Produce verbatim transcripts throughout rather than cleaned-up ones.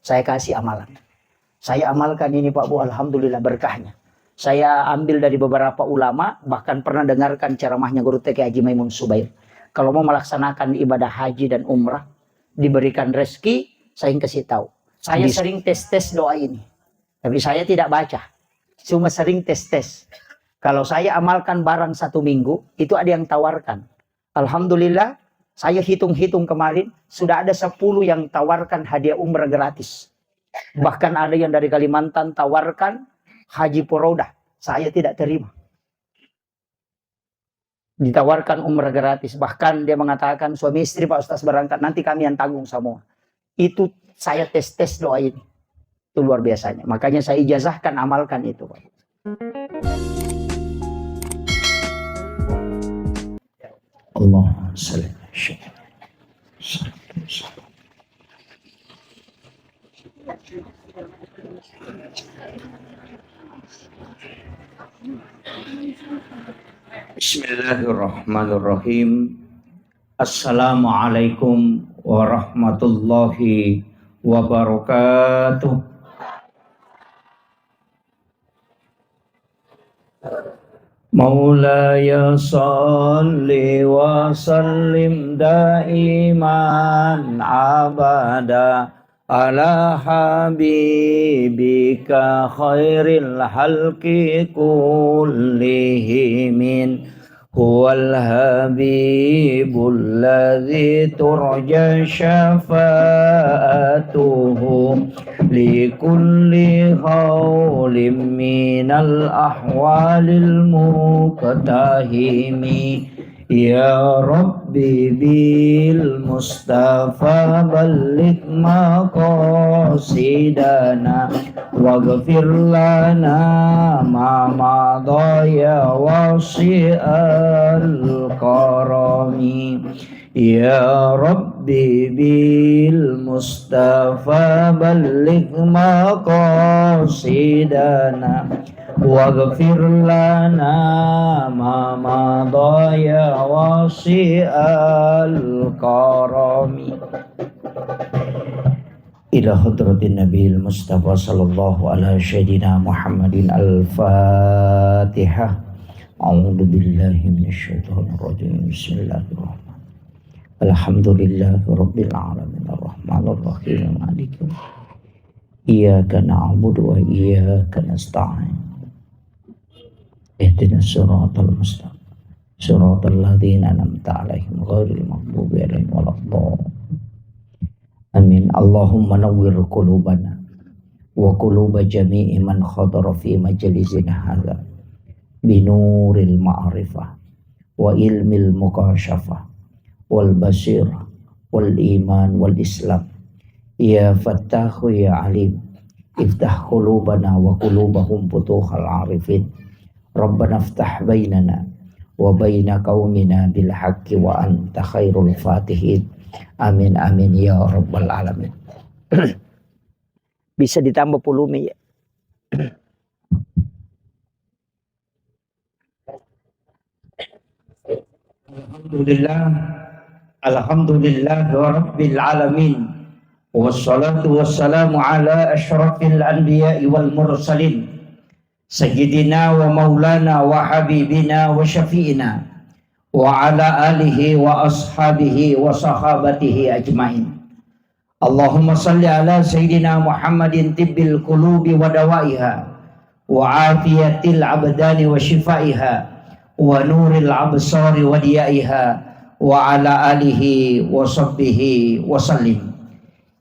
Saya kasih amalan. Saya amalkan ini, Pak Bu, alhamdulillah berkahnya. Saya ambil dari beberapa ulama, bahkan pernah dengarkan ceramahnya Guru T K Haji Maimun Subair. Kalau mau melaksanakan ibadah haji dan umrah, diberikan rezeki, saya yang kasih tahu. Saya sering tes-tes doa ini. Tapi saya tidak baca. Cuma sering tes-tes. Kalau saya amalkan barang satu minggu, itu ada yang tawarkan. Alhamdulillah, saya hitung-hitung kemarin, sudah ada sepuluh yang tawarkan hadiah umrah gratis. Bahkan ada yang dari Kalimantan tawarkan haji poroda. Saya tidak terima. Ditawarkan umrah gratis. Bahkan dia mengatakan, "Suami istri, Pak Ustaz, berangkat, nanti kami yang tanggung semua." Itu saya tes-tes doa ini. Itu luar biasanya. Makanya saya ijazahkan, amalkan itu, Pak. Allahumma shalli ala Sayyidina. Bismillahirrahmanirrahim. Assalamualaikum warahmatullahi wabarakatuh. مولاي صل وسلم دائما أبدا على حبيبك خير الخلق كلهم. هو الحبيب الذي ترجى شفاعته لكل هول من الأهوال المقتحم. يا رب بالمصطفى بلغ مقاصدنا واغفر لنا ما مضى يا واسع الكرم. يا رب بالمصطفى بلغ مقاصدنا واغفر لنا ما مضى يا واسع الكرم. إلى حضرة النبي المصطفى صلى الله على سيدنا محمد الفاتحة. أعوذ بالله من الشيطان الرجيم. بسم الله الرحمن الرحيم. الحمد لله رب العالمين. الرحمن الرحيم. مالك يوم الدين. إياك نعبد وإياك نستعين. اهدنا الصراط المستقيم. صراط الذين أنعمت عليهم غير المغضوب عليهم ولا الضالين. آمين. اللهم نور قلوبنا وقلوب جميع من حضر في مجلسنا هذا بنور المعرفة وعلم المكاشفة والبصيرة والإيمان والإسلام. يا فتاح يا عليم، افتح قلوبنا وقلوبهم فتوح العارفين. ربنا افتح بيننا وبين قومنا بالحق وأنت خير الفاتحين. آمين، آمين يا رب العالمين. Bisa ditambah volume, ya. Alhamdulillah. Alhamdulillah rabbil alamin. Wassalatu wassalamu ala asyrafil anbiya'i wal mursalin. Sayyidina wa maulana wa habibina wa syafi'ina wa ala alihi wa ashabihi wa sahabatihi ajmain. Allahumma salli ala Sayyidina Muhammadin tibbil qulubi wa dawaiha, wa afiyatil abdani wa shifaiha, wa nuril absari wa diyaiha, wa ala alihi wa sahbihi wa sallim.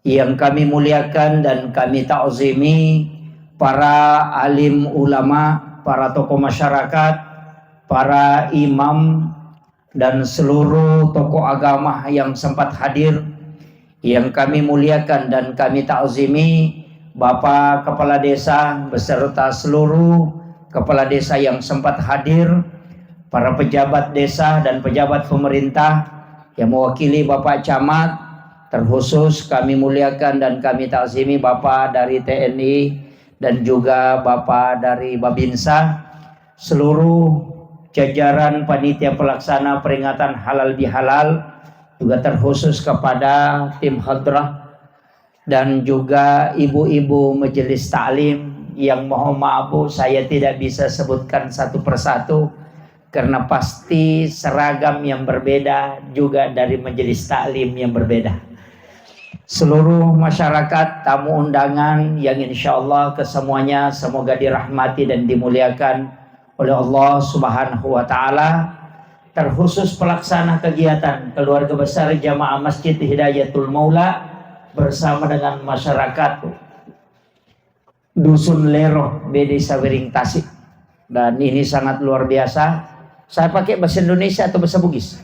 Yang kami muliakan dan kami ta'zimi para alim ulama, para tokoh masyarakat, para imam, dan seluruh tokoh agama yang sempat hadir, yang kami muliakan dan kami ta'zimi, Bapak Kepala Desa beserta seluruh kepala desa yang sempat hadir, para pejabat desa dan pejabat pemerintah yang mewakili Bapak Camat, terkhusus kami muliakan dan kami ta'zimi Bapak dari T N I dan juga Bapak dari Babinsa, seluruh jajaran panitia pelaksana peringatan halal bihalal, juga terkhusus kepada tim hadrah, dan juga ibu-ibu majelis taklim yang, mohon maaf, Bu, saya tidak bisa sebutkan satu persatu karena pasti seragam yang berbeda juga dari majelis taklim yang berbeda. Seluruh masyarakat, tamu undangan yang insya Allah kesemuanya semoga dirahmati dan dimuliakan oleh Allah Subhanahu wa Ta'ala, terkhusus pelaksana kegiatan keluarga besar jamaah Masjid Hidayatul Maula bersama dengan masyarakat Dusun Lero, B D Sawiring Tasik. Dan ini sangat luar biasa. Saya pakai bahasa Indonesia atau bahasa Bugis?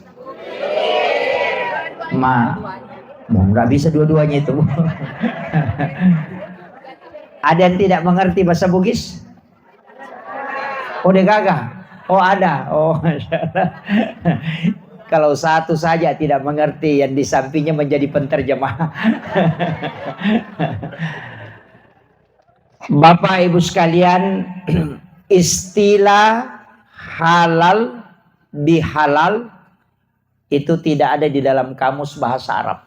Ma, mau nggak bisa dua-duanya itu. Ada yang tidak mengerti bahasa Bugis? Oh, dia gagah. Oh, ada. Oh, masya Allah. Kalau satu saja tidak mengerti, yang di sampingnya menjadi penterjemah. Bapak Ibu sekalian, istilah halal bihalal itu tidak ada di dalam kamus bahasa Arab.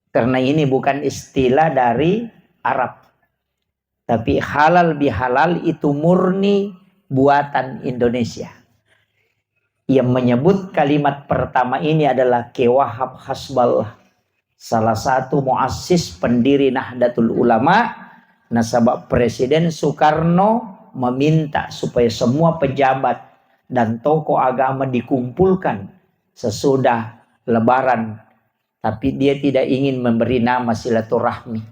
Karena ini bukan istilah dari Arab. Tapi halal bihalal itu murni buatan Indonesia. Yang menyebut kalimat pertama ini adalah Kiai Wahab Hasballah, salah satu muassis pendiri Nahdlatul Ulama. Nasaba Presiden Soekarno meminta supaya semua pejabat dan tokoh agama dikumpulkan sesudah Lebaran, tapi dia tidak ingin memberi nama silaturahmi,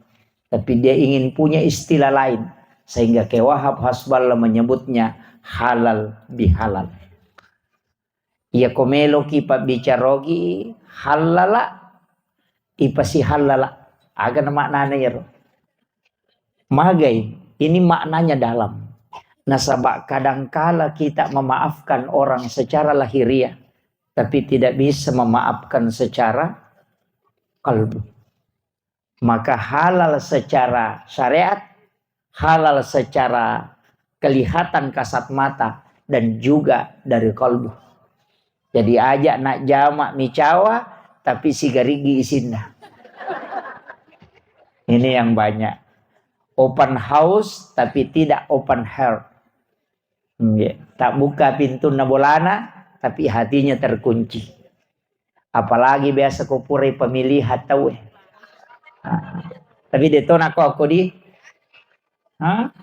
tapi dia ingin punya istilah lain, sehingga Kiai Wahab Hasballah menyebutnya halal bihalal. Iya, ko meloki pabbicara ogi hallala, ipasihallala. Aga na maknana iyaro? Magai, ini maknanya dalam. Nasaba kadangkala kita memaafkan orang secara lahiriah, tapi tidak bisa memaafkan secara kalbu. Maka halal secara syariat, halal secara kelihatan kasat mata, dan juga dari kalbu. Jadi aja nak jama micawa, tapi sigarigi isinna. Ini yang banyak. Open house, tapi tidak open heart. Nggih. Tak buka pintunna bolana, tapi hatinya terkunci. Apalagi biasa ko purai pemilihan tauwe. Ah. Tapi de to nako aku di, ha?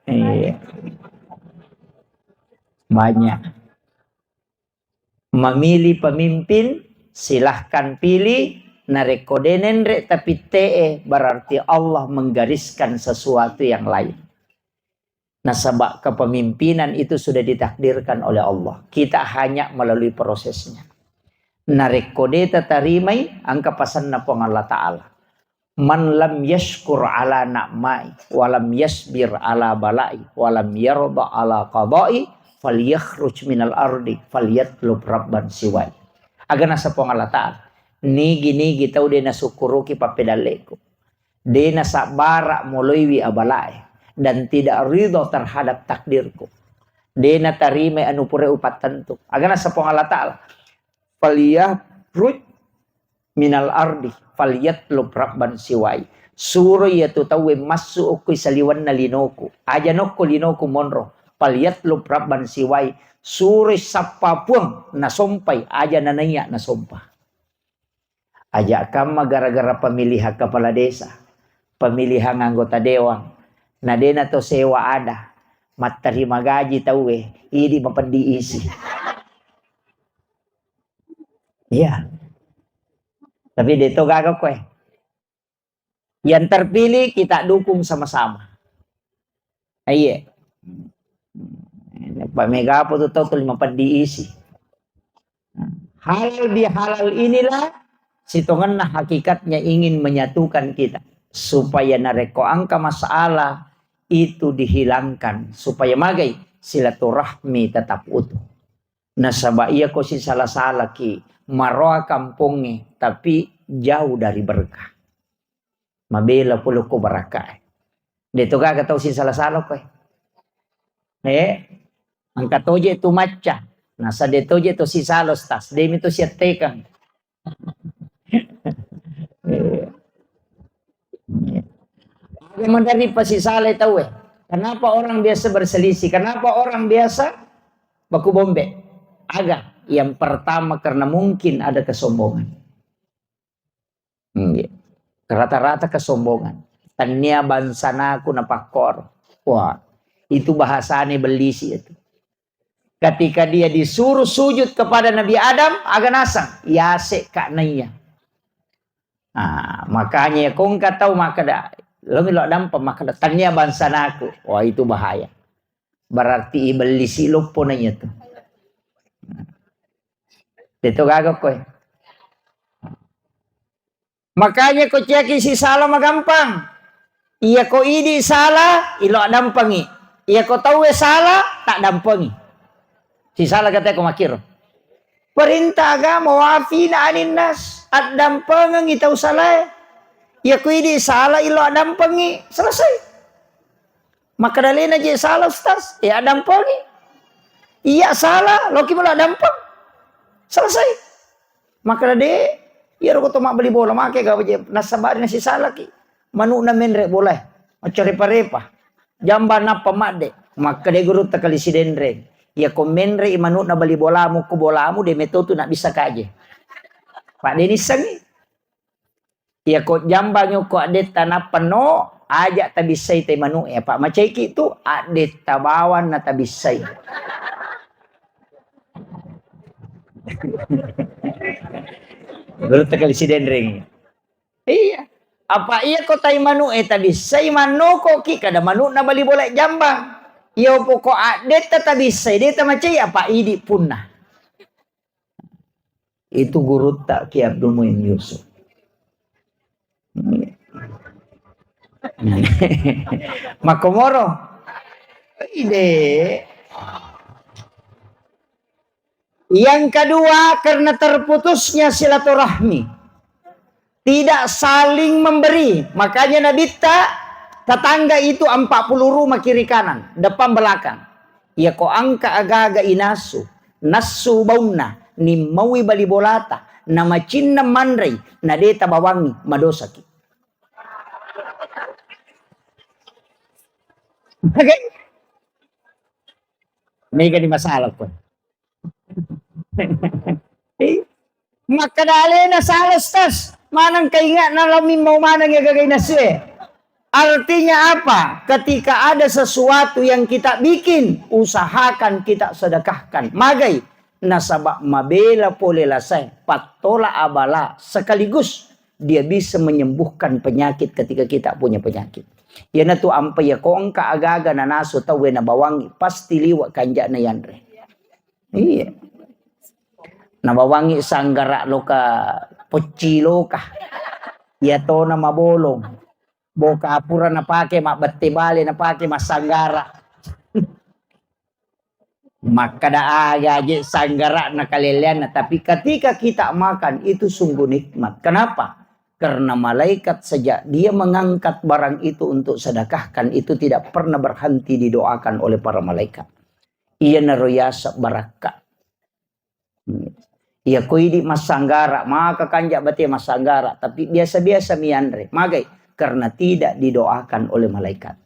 Iya. Banyak. Memilih pemimpin, silahkan pilih. Narekko de nenre tapi te'e, berarti Allah menggariskan sesuatu yang lain. Nasaba kepemimpinan itu sudah ditakdirkan oleh Allah. Kita hanya melalui prosesnya. Narekko de tatarimai, engka pasanna Puang Allah Ta'ala. "Man lam yashkur ala na'mai, wa lam yasbir ala balai, wa lam yarda ala qadai, falyakhruj minal ardi, falyatlub rabban siwai." Aga nasa Puang Allah Ta'ala, nigi-nigi tau de nasukkuruki pappedalleku, de nasabbara moloiwi abalae, dan tidak ridho terhadap takdirku, de natarimai anu pura upattentu. Aga nasa Puang Allah Ta'ala, "Falyakhruj minal ardi, falyatlub rabban siwai." Suroi iyatu tauwe massu okkoi saliwenna linoku. Aja nokko linoku monro. "Falyatlub rabban siwai." Suroi sappa puang nasompai, aja nanaiya nasompa. Aja kamma gara-gara pemilihan kepala desa, pemilihan anggota dewan, na dena to sewa ada, matterima gaji tauwe, idi mapeddi isi. Iya. Tapi de to gaga koe. Yang terpilih kita dukung sama-sama. Iya. Pak Mega apa tu tau tu lima peddi isi. Halal bihalal inilah sitongenna hakikatnya ingin menyatukan kita. Supaya narekko angka masalah itu dihilangkan. Supaya magai silaturahmi tetap utuh. Nasaba iya ko sisala-salaki maroa kampongnge, tapi jauh dari berkah. Mabela pole ko barakkae. De to gaga tau sisala-sala koe. Eh, engka toje tu macca. Nasa de toje to sisala, Ustaz. De mi to siattekang. Aga maderri pasisalai tauwe? Kenapa orang biasa berselisih? Kenapa orang biasa baku bombe? Aga? Yang pertama, karena mungkin ada kesombongan. Hmm, iya. Rata-rata kesombongan. Tania bangsanaku napakkoro. Wah, itu bahasane bellisi itu. Ketika dia disuruh sujud kepada Nabi Adam, aga naseng, yase ka naiya. Ah, makanya kongka tau makkeda, lo milo dampa makkeda, tania bangsanaku. Wah, itu bahaya. Berarti ibellisi loppo naiya tu. Itu gaga koe. Makanya ko ciaki sisala magampang. Iya ko idi sala, ilo addampengi. Iya ko tauwe sala, tak dampengi. Sisala kata ko makiro. Perintah agama wafina anin nas, addampengengi tau salae. Iya ko idi sala, ilo addampengi, selesai. Makkadalena je sala, Ustaz, ya addampengi. Iya sala, loki mula dampeng. Selesai. Makkeda de, iyaro ko to mabbali bola, make gawa je, nasabari nasisalaki. Manu'na menre bolae, maccarepa-repa. Jamba nappa madde. Makkeda gurutta kali sidenreng. Iya ko menre i manu'na bali bolamu, ko bolamu de metotu nak bisa kaje. Pak Denis sangi. Iya ko jambangi ko addetta nappa no, aja tabissai tai manu e, apa macaiki tu addetta bawang na tabissai. Gurutta kali sidenreng. Iya. Apa iya ko tai manu e tabissai mannoko ki kada manu na bali bola jambang. Iya poko addetta tabissai de tamacai apa idi punna. Itu gurutta Ki Abdul Muin Yusuf. Makomoro. Ide. Yang kedua, karena terputusnya silaturahmi. Tidak saling memberi. Makanya Nabitta, tetangga itu empat puluh rumah kiri kanan, depan belakang. Iya ko angka agaga inasu, nassu baunna, nimmaui bali bolata, namacinna manrei, nadeta bawangi, madosaki. Oke? Mega di masalah ko. Eh, makkeda alena sala, Ustaz. Maneng kainga'na lami mau maneng ya gagai nasue. Artinya apa? Ketika ada sesuatu yang kita bikin, usahakan kita sedekahkan. Magai, nasaba mabela pole lasai, pattola abala sekaligus dia bisa menyembuhkan penyakit ketika kita punya penyakit. Iyanatu ampa iya ko engka agaga nanasu tauwe nabawangi, pasti liwa kanja'na yanre. Iya. Nabawangi sanggara loka, pocci loka. Iya tona mabolong. Boka pura napake mabbette bale, napake massanggara. Makkeda aga aje sanggara'na kaleleanna, tapi ketika kita makan itu sungguh nikmat. Kenapa? Karena malaikat sejak dia mengangkat barang itu untuk sedekahkan itu tidak pernah berhenti didoakan oleh para malaikat. Iyanaro yaseng barakka. Iya ko idi massanggara, maka kanja bate massanggara, tapi biasa-biasa mianre. Magai? Karena tidak didoakan oleh malaikat.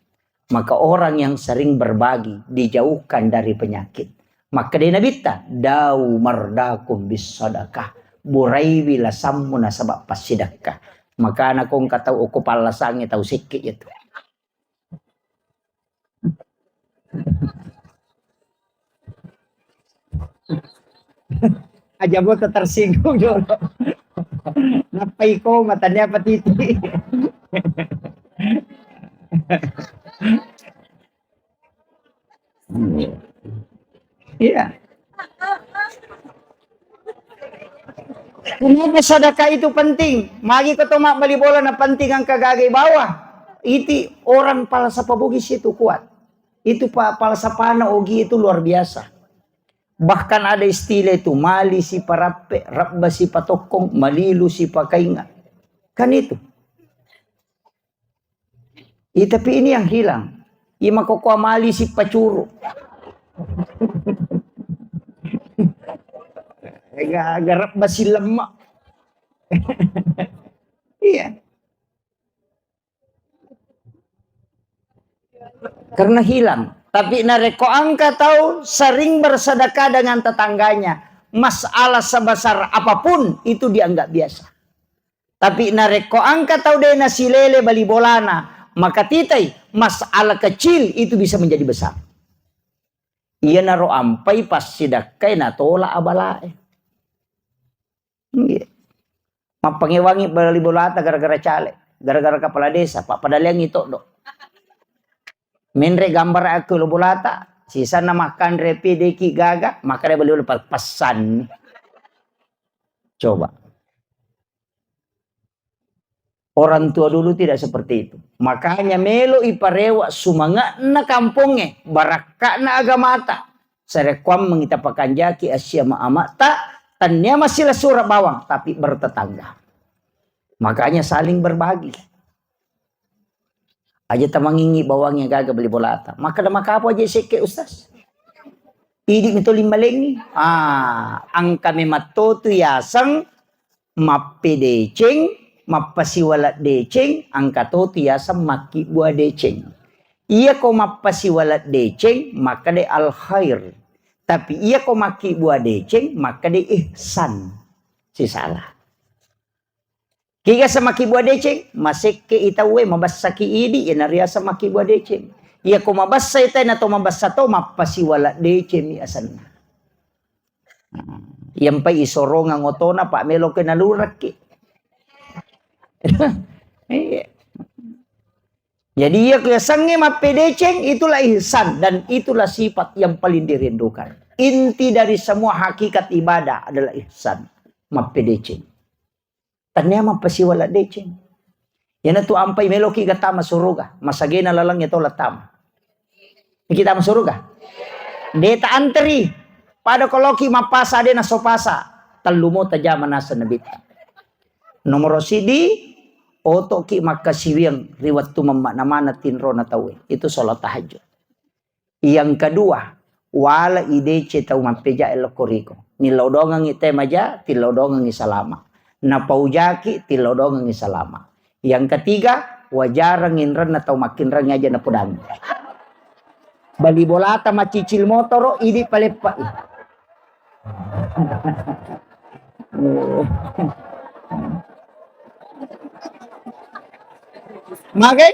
Maka orang yang sering berbagi dijauhkan dari penyakit. Makkeda Nabitta, "Dau mardakum bis sadaqah." Buraiwi lasammu nasaba passidakka. Makana ko engka tau okko pallasangnge tau sekke itu. Aja bota tersinggung jolo. Nappai ko matanya apa titi. Iya. Kenapa sedekah itu penting? Magi ko to mabbali bola na penting engka gagai bawah. Iti orang falsafah Bugis itu kuat. Itu pa-, falsafahna Ogi itu luar biasa. Bahkan ada istilah itu, mali si parappe, rabba si patokkong, malilu si pakainga. Kan itu. Iya, tapi ini yang hilang. Iya, makkokkoe mali si pacuru. Ga-, garabba si lemma. Iya. Karena hilang. Tapi narekko engka tau sering bersedekah dengan tetangganya, masalah sebesar apapun itu dianggap biasa. Tapi narekko engka tau de' nasilele bali bolana, maka titai, masalah kecil itu bisa menjadi besar. Iyanaro ampai passidakkai natola abalae. Nggih. Mappangewangi bali bolata gara-gara caleg, gara-gara kepala desa, pappadaleangi toddo. Menre gambar aku lo bolata, sisanna makkanre pi deki gaga, makanya beli pa-, pesan. Coba. Orang tua dulu tidak seperti itu. Makanya melo iparewa sumange'na kampongnge, barakka'na agamata. Sarekkuammengi tapakanjaki assia ma-, ama'ta, tannia masila sura bawang, tapi bertetangga. Makanya saling berbagi. Aja tamangingi bawangnge gaga beli bolata. Makkeda makapo aja sekke, Ustaz. Idi mito limbalengi. Ah, engka memattotu yaseng mappedeceng, mappasiwala deceng, engka totu yaseng makkibbua deceng. Iyako mappasiwala deceng, makkeda al khair. Tapi iyako makkibbua deceng, makkeda ihsan. Sisala. Kiga semakibbua deceng, masekke i tauwe, mabassaki idi, iyanariaseng makibbua deceng. Iyako mabassa i tau, nato mabassa to, mappasiwala deceng mi asenna. Iyampai isorongang otona, pa meloke nalurekki. Iya. Jadi, iya yasengnge mappedeceng, itulah ihsan dan itulah sifat yang paling dirindukan. Inti dari semua hakikat ibadah adalah ihsan, mappedeceng. Tannia mappasiwala deceng. Iyanatu ampai meloki ga tama suruga, masagena lalengnge to la tama. Iki tama suruga. De ta anteri. Pada koloki mappasa de naso pasa. Tellu mo tajama naseng Nabitta. Nomoro sidi, otoki makkasiwiang ri wettu mammakna maneng tinrona tauwe. Itu sholat tahajud. Yang kedua, wala idece tau mappejae lokko riko. Nillau dongengi te maja, tillau dongengi salama. Napaujaki, tillau dongengi salama. Yang ketiga, wajareng inrenna tau makkinrengi aja napodangi. Bali bolata macicil motoro, idi paleppai. Magai?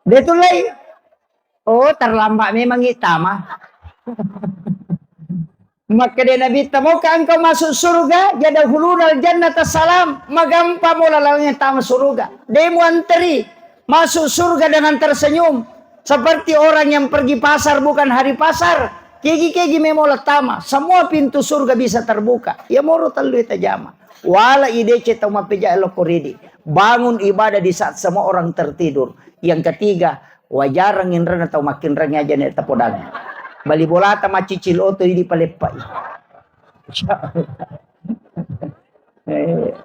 Betul lai. Oh, terlambat memang itama. Makkeda Nabitta, "Maukah engkau masuk surga? Yadkhulunal jannata salam." Magampa mo lalengnya tama surga. De muanteri masuk surga dengan tersenyum. Seperti orang yang pergi pasar bukan hari pasar. Kegi-kegi memo la tama. Semua pintu surga bisa terbuka. Ya moro tellu tajama. Wala idece tau mappeja lokko ridi. Bangun ibadah di saat semua orang tertidur. Yang ketiga, wajareng inrenna tau makkinreng aja ne tapodang. Bali bolata macicil oto idi paleppai. Eh.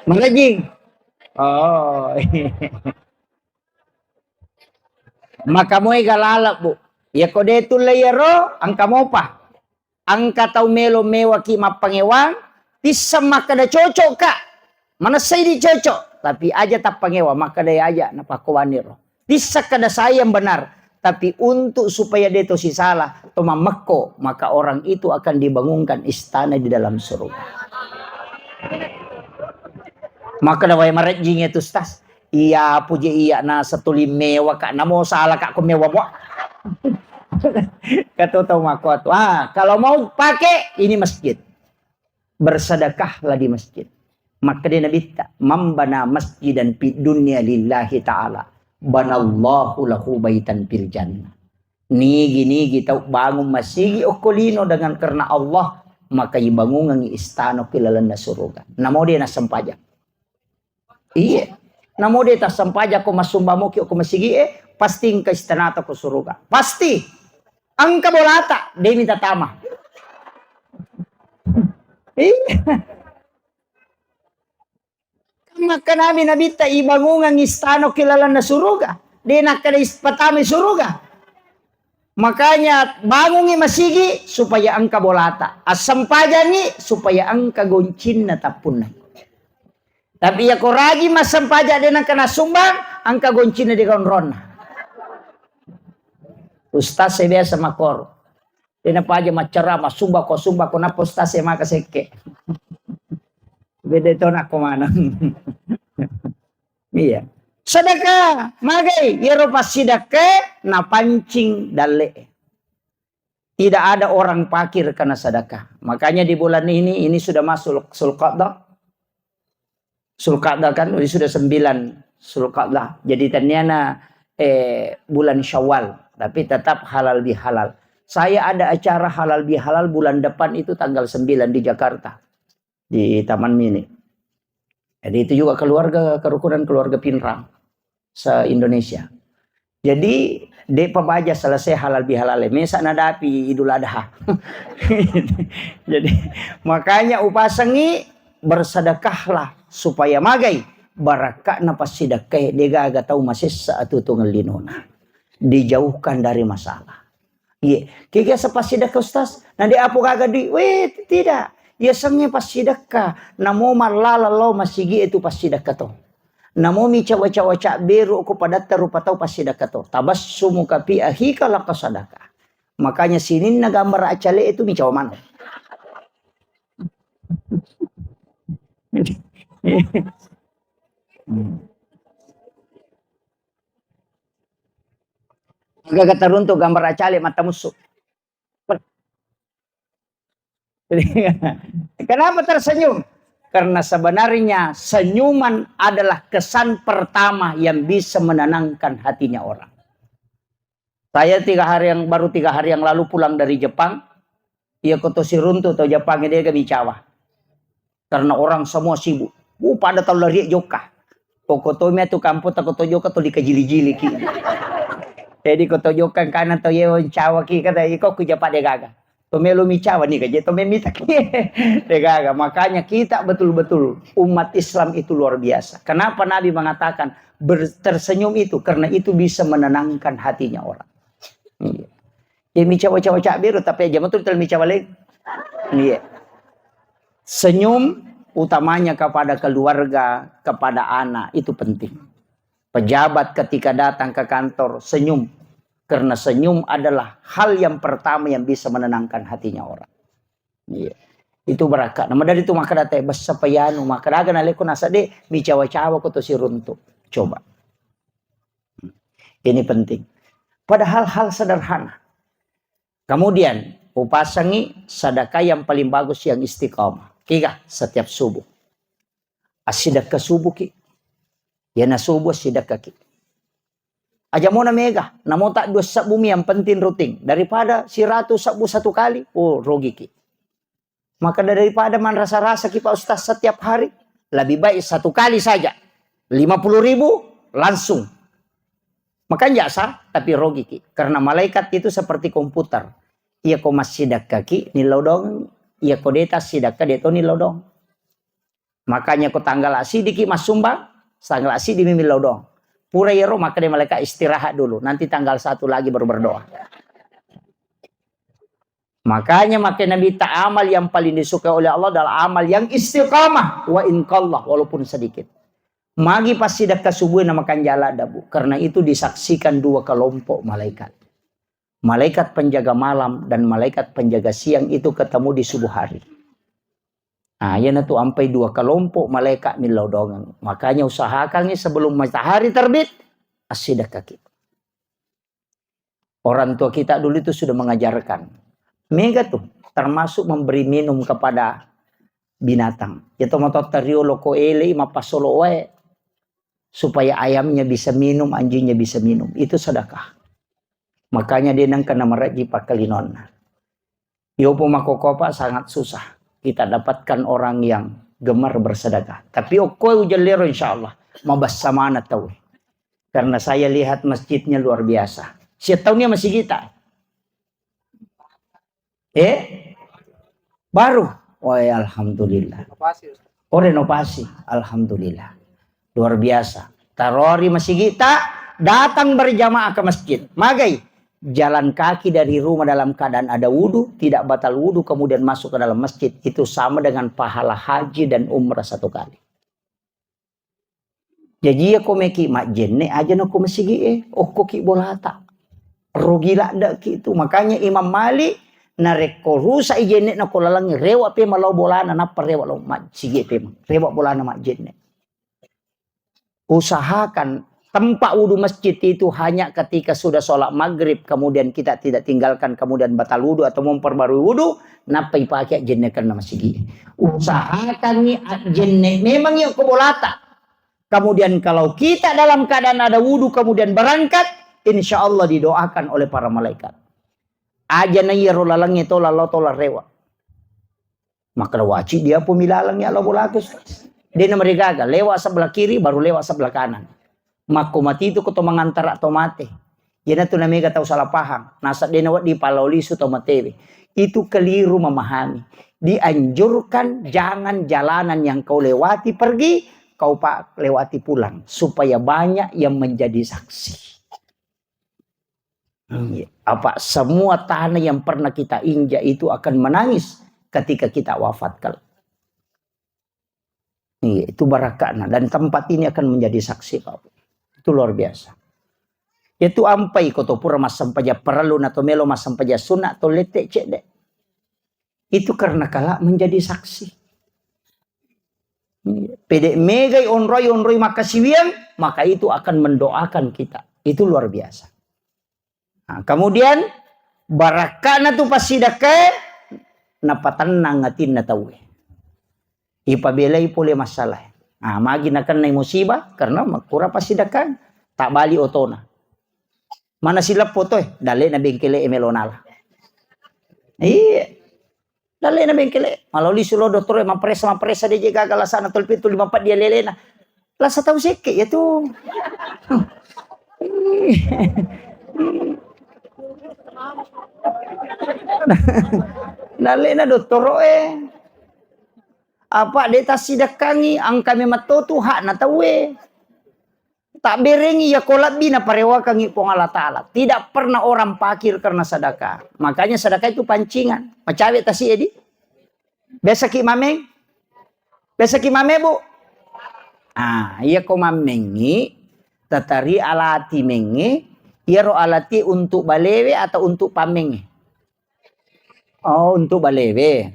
Marajing. Oh. Maka moe galala, Bu. Yako de tulle yero, engka mopa. Engka tau melo mewaki mappangewang, tisseng makkeda cocok, Kak. Manessai di cocok, tapi aja tappangewa, makkeda aja napakkowaniro. Tisseng kada sayang benar, tapi untuk supaya de to sisala, to mammekko, maka orang itu akan dibangunkan istana di dalam surga. Makkeda wae marejjing itu, Ustaz. Iya, puji iya, na setuli mewa, Kak. Namo salah, Kak, ko mewa, Bo. Kata tau mako tu. Ah, kalau mau pakai, ini masjid. Bersedekahlah di masjid. Makkeda Nabitta, "Man bana masjidan fid dunya lillahi ta'ala, banallahu lahu baitan fil jannah." Nigi-nigi tau bangun masigi okko lino dengan karena Allah, maka ibangungengi istana ki lalenna suruga. Namo de nassempajang. Iya. Namo de tassempajang ko massumbang moki ko masigi e, pasti engka istanata ko suruga. Pasti. Engka bolata, de mita tama. Iya. Kan makkanami Nabitta, ibangungang istana ki lalenna suruga. De nakkeda is-, patamai suruga. Makanya bangungi masigi supaya engka bolata. Assempajangi supaya engka goncinna tappunnai. Tapi iya ko rajin massempajang de nengka nasumbang, engka goncina de gaunronna. Ustaz saya biasa makor. De napaja maccara, masumba ko sumba ko nappa ustaz saya maka sekke. Beda to nakko maneng. Iya. Sedekah, magai, yero passidekka napancing dalle. Tidak ada orang fakir karena sedekah. Makanya di bulan ini, ini sudah masuk Zulqa'dah. Zulqa'dah kan, ini sudah sembilan Zulqa'dah. Jadi taniana eh, bulan Syawal, tapi tetap halal bihalal. Saya ada acara halal bihalal bulan depan itu tanggal sembilan di Jakarta, di Taman Mini. Jadi itu juga keluarga kerukunan keluarga Pinrang se-Indonesia. Jadi de pabaja selesai halal bihalal, mesa nadapi Idul Adha. Jadi makanya upasengi bersedekahlah supaya magai barakka'na passidekkae, de gaga tau masessa atuo-tuongeng linona. Dijauhkan dari masalah. Iya, kega sepassidekka Ustaz? Na de apo gaga dui? Weh, tidak. Yasengnge passidekka. Namo mallala lao masigi itu passidekka to. Namo mi cawa-cawa cabberu ko padatta rupa tau passidekka to. Tabassumuka fi akhika laka sadaka. Makanya sininna gambar acale itu mi cawa maneng. Gaga taruntu gambar acale mata musuh. Kenapa tersenyum? Karena sebenarnya senyuman adalah kesan pertama yang bisa menenangkan hatinya orang. Saya tiga hari yang, baru tiga hari yang lalu pulang dari Jepang. Iya ko to siruntu to Jepang de ga micawa. Karena orang semua sibuk. Uh, pada tau lari jokka. Pokok to mia tu kampung tako to jokka to dikajili-jili ki. Jadi ko to jokka kana to ye cawa ki kata iko ku japa de gaga. To melo micawa ni gaje to memita ki. De gaga. Makanya kita betul-betul umat Islam itu luar biasa. Kenapa Nabi mengatakan ber-, tersenyum itu? Karena itu bisa menenangkan hatinya orang. Iya. Ya micawa-cawa cabberu tapi aja betul tel micawa lagi. Iya. Senyum utamanya kepada keluarga, kepada anak itu penting. Pejabat ketika datang ke kantor senyum. Karena senyum adalah hal yang pertama yang bisa menenangkan hatinya orang. Iya. Itu barakka. Nama dari itu maka datai bessa payanu maka daga naleko nasa de micawa-cawa ko to siruntu. Coba. Ini penting. Padahal hal sederhana. Kemudian, upasangi sedekah yang paling bagus yang istiqamah. Kiga setiap subuh. Asidakka subuh ki. Yana subuh asidakka ki. Aja mona mega, namo tak dua sebbu mi yang penting rutin. Daripada siratu sebbu satu kali, oh rugi ki. Maka daripada manrasa-rasa ki Pak Ustaz setiap hari, lebih baik satu kali saja. Lima puluh ribu langsung. Makanya sah, tapi rugi ki. Karena malaikat itu seperti komputer. Iya ko massidakka ki, nillau dong. Iya ko deta sidakka, dia to nillau dong. Makanya ko tanggal asidi ki massumbang, tanggal asidi mi millau dong. Pura yero, maka dia malaikat istirahat dulu. Nanti tanggal satu lagi baru berdoa. Makanya maka Nabi ta amal yang paling disukai oleh Allah adalah amal yang istiqamah wa in qalla, walaupun sedikit. Magi pasti dakka subuh na makan jala dabu. Karena itu disaksikan dua kelompok malaikat. Malaikat penjaga malam dan malaikat penjaga siang itu ketemu di subuh hari. Nah, yana tu ampai dua kelompok malaikat millau dongeng. Makanya usahakan sebelum matahari terbit, asidakka ki. Orang tua kita dulu itu sudah mengajarkan. Mega tuh, termasuk memberi minum kepada binatang. Ya, tomato tario loko ele, mapasolo wae. Supaya ayamnya bisa minum, anjingnya bisa minum. Itu sedekah. Makanya dia nang kena mereji pakalinonna. Yopo makokopa sangat susah kita dapatkan orang yang gemar bersedekah. Tapi okko ujellero insya Allah mabassa mana tau. Karena saya lihat masjidnya luar biasa. Siap tahunnya masih kita. Eh? Baru. Oh ya, alhamdulillah. Oh renovasi. Alhamdulillah. Luar biasa. Tarori masjid kita datang berjamaah ke masjid. Magai jalan kaki dari rumah dalam keadaan ada wudu, tidak batal wudu, kemudian masuk ke dalam masjid, itu sama dengan pahala haji dan umrah satu kali. Jaji, iya ko meki majjenne, aja na ko masigi e, okko ki bolata. Rugi ladde ki tu. Makanya Imam Malik, narekko rusak i jenne na ko lalang, rewa pe malau bolana, nappa rewa lo masigi pe, rewa bolana majjenne. Usahakan tempat wudhu masjid itu hanya ketika sudah sholat maghrib, kemudian kita tidak tinggalkan, kemudian batal wudhu atau memperbarui wudhu, nappa ipake ajjennekenna masigi. Usahakan ni ajjenne memang iya ko bolata. Kemudian kalau kita dalam keadaan ada wudhu, kemudian berangkat, insya Allah didoakan oleh para malaikat. Aja na iyaro lalengnge tola lao tola rewa. Makkeda, "Waci dia pun milaleng ya Allah bolaku." Dena marigaga, lewat sebelah kiri, baru lewat sebelah kanan. Makko mati tu ko to mangantara to mate. Jena tu namega tau salah paham. Nasa dena wedding palaolisu to matewe. Itu keliru memahami. Dianjurkan jangan jalanan yang kau lewati pergi, kau pa lewati pulang. Supaya banyak yang menjadi saksi. Iya. Apa semua tanah yang pernah kita injak itu akan menangis ketika kita wafat kelak. Iya, itu barakatna. Dan tempat ini akan menjadi saksi, Pak. Itu luar biasa. Itu ampai ko to pura massempajang parellu na to melo massempajang sunna to lette cedde. Itu karena kala menjadi saksi. Iya. Pede megai onroi, onroi makkasiwiang, maka itu akan mendoakan kita. Itu luar biasa. Nah, kemudian barakkana tu passidakkae, napatennang atinna tauwe. Ipabelai pole masalah. Nah, magi nakennai musibah karena makkura passidakkae. Tak bali otona. Mana sileppo toe, dalena bengkele e melo nala. Iya. Dalena bengkele, maloli sulo dottoro, mapresa, mapresa, deje gaga lasana, tolpi tu lima peddi alelena. Lasa tau sekke ya tu. Dalena dottoro e. Apa de tassidekkangi, angka memang to tu hakna tauwe. Tabberengi iya ko lebbi naparewakangi Puang Allah Ta'ala. Tidak pernah orang pakir karena sedekah. Makanya sedekah itu pancingan. Macawe tasi edi. Biasa ki mameng? Biasa ki mame, Bu? Ah, iya ko mamengi, tatari alati mengi, iyaro alati untuk balewe atau untuk pamengi? Oh, untuk balewe.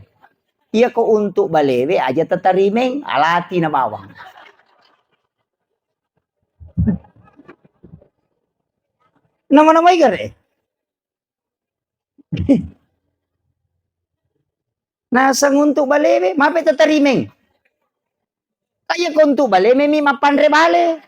Iya ko untuk balewe aja tatarimeng, alati na bawang. Nama-namai gare? Naseng untuk balewe, mape tatarimeng. Kaya ko untuk balewe mi mappanre bale.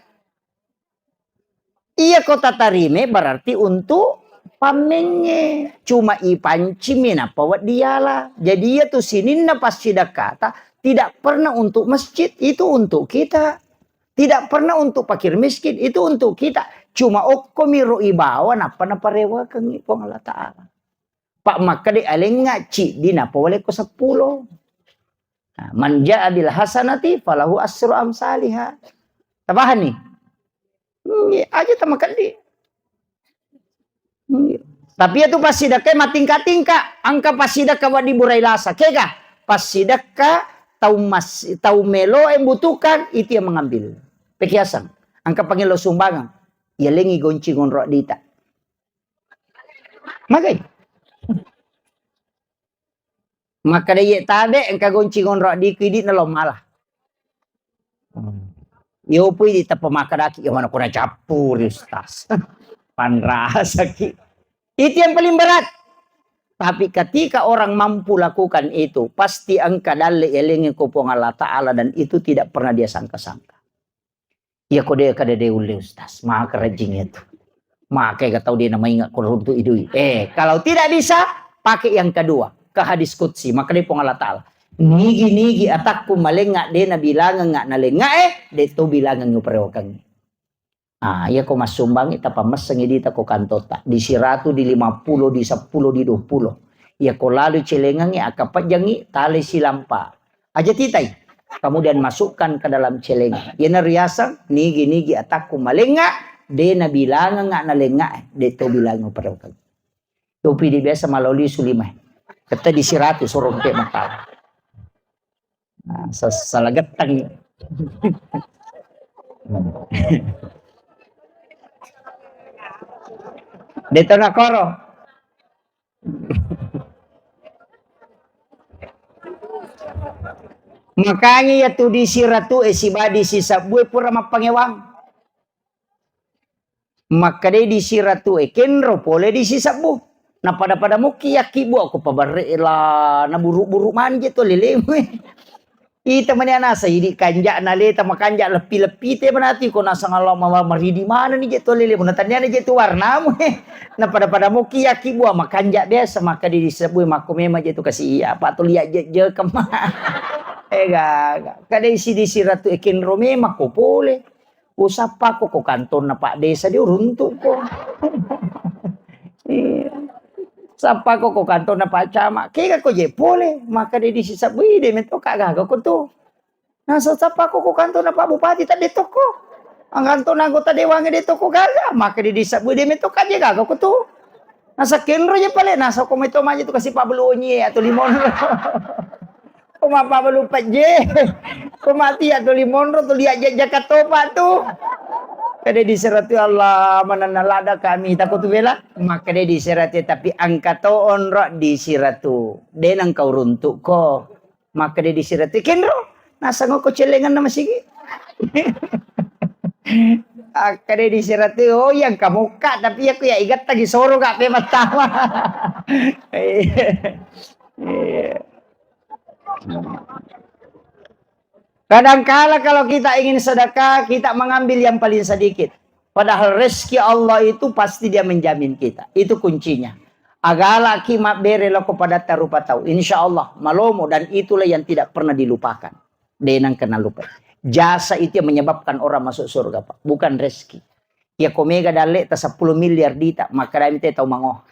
Iya ko tatarime berarti untuk pammengnge. Cuma ipancingmi nappa wedding yala. Jadi iya tu sininna passidekkata tidak pernah untuk masjid, itu untuk kita. Tidak pernah untuk fakir miskin, itu untuk kita. Cuma okkomi ro ibawa nappa naparewakengngi Puang Allah Ta'ala. Pak makkeda alengnga ciddi nappa walekko seppulo. Nah, man jaa bil hasanati falahu asru amsaliha. Tapahanni? Iya, aja tamakeddi. Iya. Tapi itu passidekka matingka-tingka, angka passidekka wedding burai lasa. Kega? Passidekka tau mas-, tau melo e butuhkan, itu yang mengambil. Pekiasang. Angka pangelo sumbangan. Yalengi gonci ngonro dita. Magai. Makkeda iye tabe engka gonci ngonro addiku idi nalo mala. Hmm. Yo pui di teppa makkedaki, "Ya mana kuna cappuri, Ustaz." Panrasaki. Itu yang paling berat. Tapi ketika orang mampu lakukan itu, pasti engka dalle elengi ko Puang Allah Ta'ala dan itu tidak pernah dia sangka-sangka. Iya ko de kada de ulle, Ustaz. Maka rajing itu. Maka ga tau de na mainga ko runtu idui. Eh, kalau tidak bisa, pakai yang kedua, ke hadis qudsi. Maka de Puang Allah Ta'ala, "Nigi-nigi atakku malenga de na bilangenga nalenga e, de to bilangengi uparewakengi." Ah, iya ko massumbangi tapamessengi dita ko kantota. Di siratu, di lima puluh, di seppulo, di dua puluh. Iya ko lalu celengengi, akapajjangi, tale silampa. Aja titai. Kemudian masukkan ke dalam celeng. Iyana riaseng, nigi-nigi atakku malenga, de na bilangenga nalenga, de to bilangengi uparewakengi. Topi di biasa maloli sulima. Kata di siratu, sorong pe matau. Nah, sa-, salah gettang. De' to nakoro. Makanya iyatu di siratu e siba di sisebbu e pura mappangewang. Makkedai di siratu e, "Kenro pole di sisebbu." Napada-pada mokki yakkibu, ko pabarre la naburu-buru mani je to lelemu e. Ita mani anasa idi kanja na leta makanja leppi-leppi te manati ko nasang Allah ma-, maridi manani je to lelemu. Natanniana je tu warnamu e. Napada-pada mokki yakkibu makanja biasa, makkeda di sisebbu e, "Makko memang je tu kasi iya, apa tu liat je-, je kemma." Ega, kadai si di siratu e, "Kenro memang ko pole." Usappako ko kantonna Pak Desa, de' uruntu'ko. Iya. Sappako ko kantonna Pak Camat, kega ko je pole, makkeda di sisebbu, "Ih, de' metto ka gaga ko tu." Nasa sappako ko kantonna Pak Bupati, tadde' tokko. Kantonna anggota dewan de' tokko gaga, makkeda di sisebbu, "De' metto ka je gaga ko tu." Nasa kenro je pale, nasa ko metto maje tu kasi Pak Belonyi atau Limonro. Ko mappabalu pejje. Ko mati ya tuli monro, tuli aja jaka topa tu. Kade di seratu, "Allah, manenna lada kami, tako tu bela." Makkade di seratu, "Tapi engka to onro di siratu. De' nengka uruntu'ko." Makkade di seratu, "Kenro, nasang ko celengan nama sigi." Akkade di seratu, "Oh, yang kamu kak, tapi aku ya igatta gi soro gak pe mattama." Iya. Iya. Kadangkala kalau kita ingin sedekah, kita mengambil yang paling sedikit. Padahal rezeki Allah itu pasti Dia menjamin kita. Itu kuncinya. Agalaki mabbere lako padatta rupa tau. Insya Allah, malomo, dan itulah yang tidak pernah dilupakan. De' nengka nalupai. Jasa itu yang menyebabkan orang masuk surga, Pak. Bukan rezeki. Ya, ko mega dalle ta sepuluh miliar dita, makkadami te tau mangoha.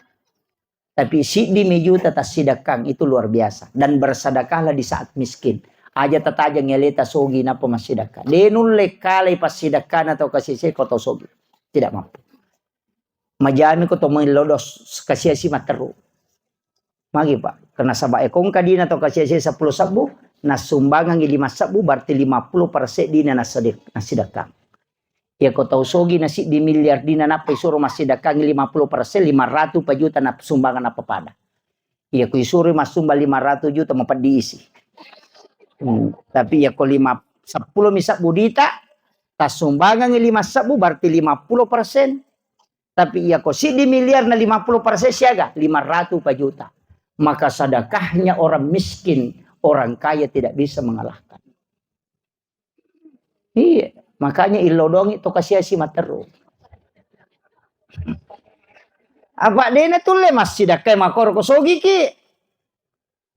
Tapi siddi mi juta tassidakkang, itu luar biasa. Dan bersedekahlah di saat miskin. Aja tatajang aleta sogi nappa massidakka. De' nulle kalai passidakkana tau kasese ko tau sogi. Tidak mampu. Majami ko to mellodos kasiasi matteru. Magi, Pak? Karena saba' e ko engka dina tau kasiasi seppulo sebbu, nassumbangangi lima sebbu, berarti lima puluh persen dina nassedek-, nassidakkang. Iya ko tau sogi na siddi miliar dina nappa isuro massidakkangi lima puluh persen, lima ratu pa juta na sumbangan nappa pada. Iya ko isuro massumbang lima ratu juta mapeddi isi. Hmm, tapi iya ko lima, seppulo mi sebbu dita, tassumbangangi lima sebbu berarti lima puluh persen. Tapi iya ko siddi miliar na lima puluh persen siaga, lima ratu pa juta. Maka sedekahnya orang miskin, orang kaya tidak bisa mengalahkan. Iya, makanya illodongi to kasiasi matteru. Apa dena tulle massidakkai makoro ko sogiki?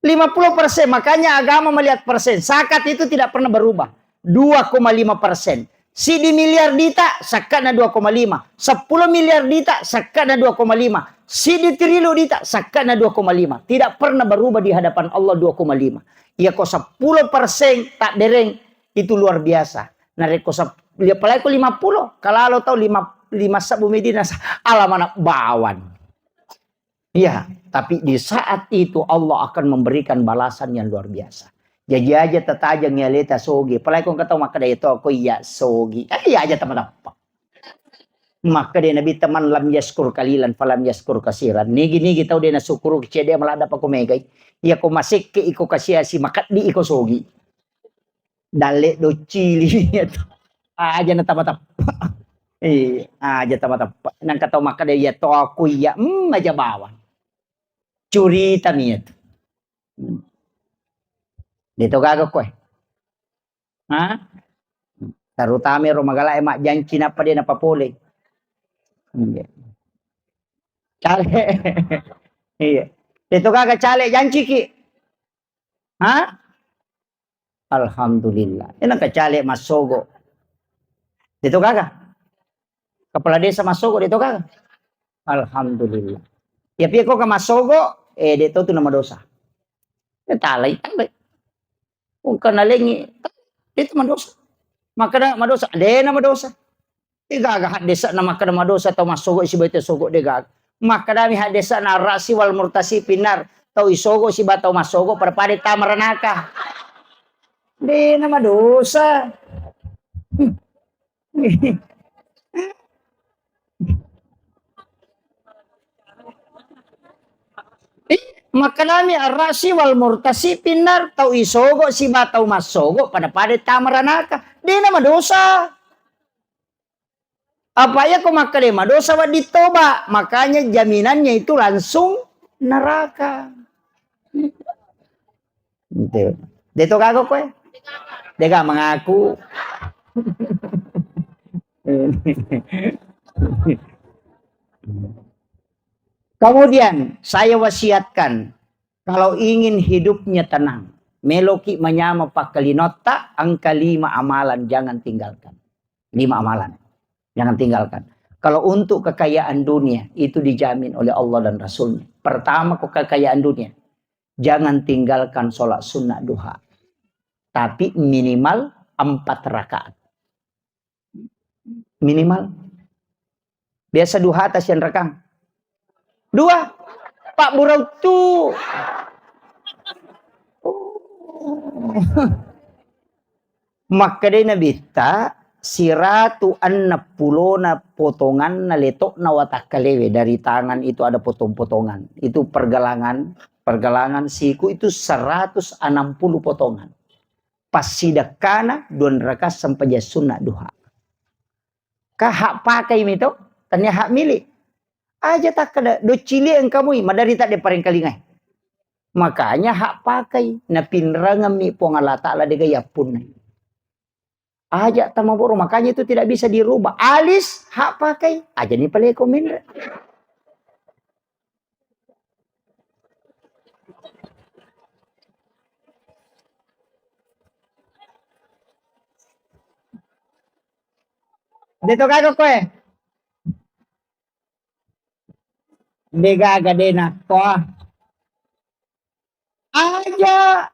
Lima puluh persen, makanya agama melihat persen. Zakat itu tidak pernah berubah. Dua koma lima persen. Siddi miliar dita, sakkana dua koma lima. Seppulo miliar dita, sakkana dua koma lima. Siddi triliun dita, sakkana dua koma lima. Tidak pernah berubah di hadapan Allah dua koma lima. Iya ko seppulo persen tak bereng, itu luar biasa. Narekko sep-, apalagi ko lima puluh, kalalo tau lima, lima sebbu medina, sa-, ala mana bawang. Iya, tapi di saat itu Allah akan memberikan balasan yang luar biasa. Jaji aja tatajang ya leta sogi. Apalagi ko engka tau makkeda, "Iya to, ko iya sogi." Eh, iya aja tama-tama. Makkeda Nabitta, "Man lam yaskur kalilan falam yaskur kasiran." Nigi-nigi tau de' nasyukuru cedde' maladda pako megai. Iya ko masekke iko kasiasi, makeddi iko sogi. Dalle doccili. Aja na tama-tama. Eh, aja tama-tama. Nangka tau makkeda, "Iya to, aku iya." Hmm, aja bawang. Curita mi itu. Hmm. De' to gaga koe. Ha? Terutama ero magala e majjanci nappa de' napapole. Iya. Cale. Iya. De' to gaga cale janciki. Ha? Alhamdulillah. Ena kacale massogo. De' to gaga. Kepala desa massogo de' to gaga. Alhamdulillah. Ya pia ko ka massogo, eh, de' to tu namadosa. Eh, talai, talai. Engka nalengi, de' tu madosa. Makkeda madosa, de' na madosa. De' gaga haddesa'na makkeda madosa tau massogo sibawa tau sogo, de' gaga. Makkedami haddesa'na ar-rasi wal murtasi finnar, tau isogo sibawa tau massogo pada-pada tama ranaka. De' na madosa. Hmm. Ih, makkedami arrasi wal murtasi pinnar, tau isogo siba tau massogo pada-pada tama ranaka. Dena madosa. Apa iya ko makkeda madosa wedding toba, makanya jaminannya itu langsung neraka. Ente. Deto gaga koe? Dega mengaku. Kemudian saya wasiatkan, kalau ingin hidupnya tenang, meloki manyama pakkalinotta, engka lima amalan jangan tinggalkan. Lima amalan. Jangan tinggalkan. Kalau untuk kekayaan dunia, itu dijamin oleh Allah dan Rasulnya. Pertama, kekayaan dunia. Jangan tinggalkan sholat sunnah duha. Tapi minimal empat rakaat. Minimal. Biasa duha atas yang rekang. Dua. Pak Burautu. Makkedai Nabitta, siratu enneng pulona potonganna letokna watakkalewe, dari tangan itu ada potong-potongan. Itu pergelangan, pergelangan siku itu seratus enam puluh potongan. Passidekkana dua rakaat sempajang sunna duha. Ka hak pakai mi to, tania hak milik. Aja takkeda, "Do cili engka mui, madari tadde parengkalingai." Makanya hak pakai, napinrengeng mi Puang Allah Ta'ala dega yappunnai. Aja tamaboro, makanya itu tidak bisa dirubah. Alis hak pakai, aja ni paleko menre. Deto gaga koe. De gaga de nakko. Aja.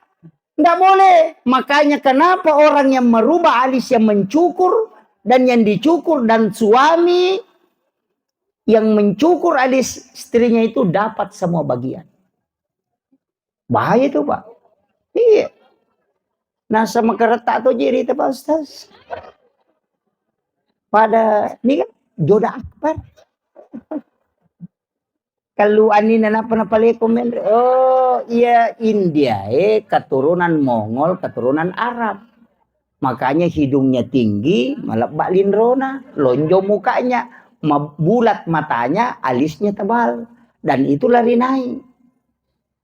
Nggak boleh. Makanya kenapa orang yang merubah alis yang mencukur dan yang dicukur dan suami yang mencukur alis istrinya itu dapat semua bagian. Bahaya itu, Pak. Iya. Nasa makaretta to jiri ta, Pak Ustaz. Pada ni kan joda akbar. Kalau anina napa napaleko menre? Oh, iya, India, eh, keturunan Mongol, keturunan Arab. Makanya hidungnya tinggi, melebbak linrona, lonjong mukanya, ma-, bulat matanya, alisnya tebal. Dan itu lari naik.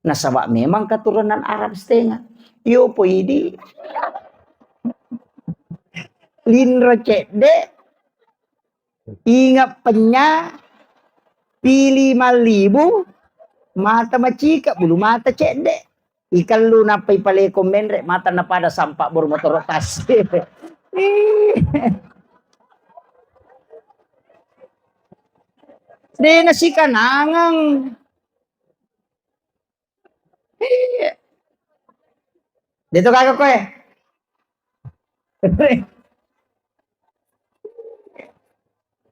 Nasaba memang keturunan Arab setengah. Yo po idi. Linro cedde, ingat penya, pili malibu, mata macika, bulu mata cedde. Ikellu nappa ipaleko menre, mata napada sampak bor motoro tassi. Dena sikanangang. Iya. Deto gaga koe.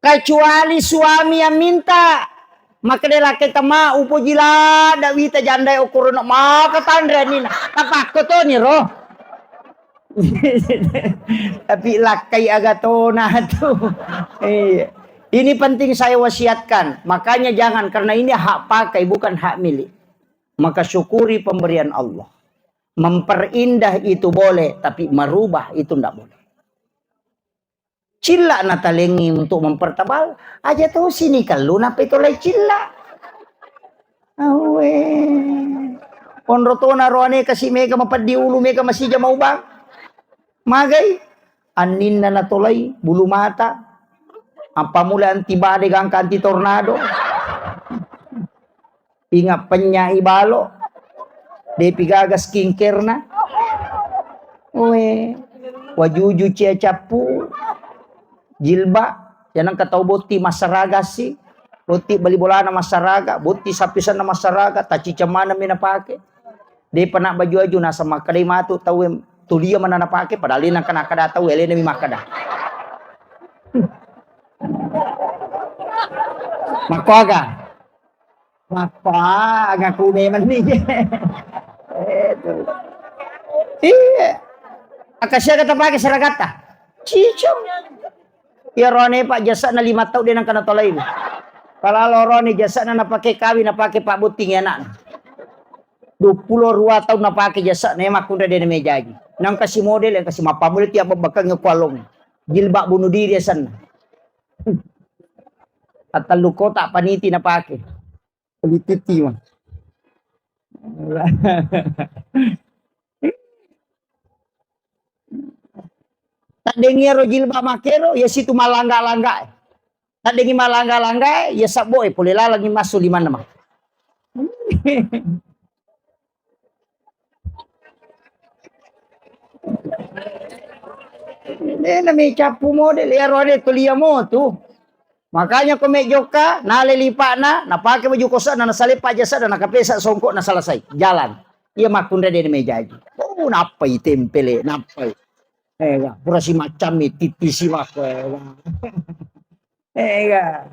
Kecuali suami yang minta, makkeda lakkai tama, upoji ladda wita jandai okorono, maka tanre anina. Tapakko toni ro. Tapi lakkai agatona tu. Iya. Ini penting saya wasiatkan. Makanya jangan, karena ini hak pakai, bukan hak milik. Maka syukuri pemberian Allah. Memperindah itu boleh, tapi merubah itu ndak boleh. Cilla natalengi untuk mempertebal, aja to sini kellu nappa itolai cilla. Awe. Onro tona roane kasi mega mapeddi ulu, mega masija maubang. Magai? Anninna natolai bulu mata. Apa mula anti badai gangka anti tornado. Ingat pennyai balo. Depi gaga skincare na. Oe. Wajuju cia cappu. Jilba. Jangan katau botti massaraga si. Botti bali bolana massaraga. Botti sapisanna massaraga. Tacica maneng mi napake. Depa na baju-aju nasa makkedai matu tau tulia mana napake. Padahal ina kana kada tau elena mi makkeda. Makkoaga. Mappa ngaku memang ni. Itu. Iya. Akasia kata pakai seragata. Cicong. Iya rone Pak, jasa'na lima taung de nangka natolai. Kalau rone jasa'na napake kawing, napake pabbotting anakna. Dua puluh dua taung napake jasa'na, makkunrai de namejaji. Nangka si model, nangka si mappamula tiap babbakang kualong. Jilbab bunuh diri asenna. Attellu kotak paniti napake. Lititi mah. Taddengi ero jilbab makero, ya situ malangga-langga. Taddengi malangga-langga, ya sabbo e pole lalangi massu limanna mah. Eh, nami cappu model, ya rode kuliah mo tu. Makanya ko mejokka, nale lipa'na, napake baju kosa'na, nasaleppa jasa'na, nakapesa songkok, na selesai. Jalan. Iya makkunrai de mejaji. Oh, nappai tempele, nappai. Eh, ya, pura si macammi, titisi makko, eh, ya. Eh, ya.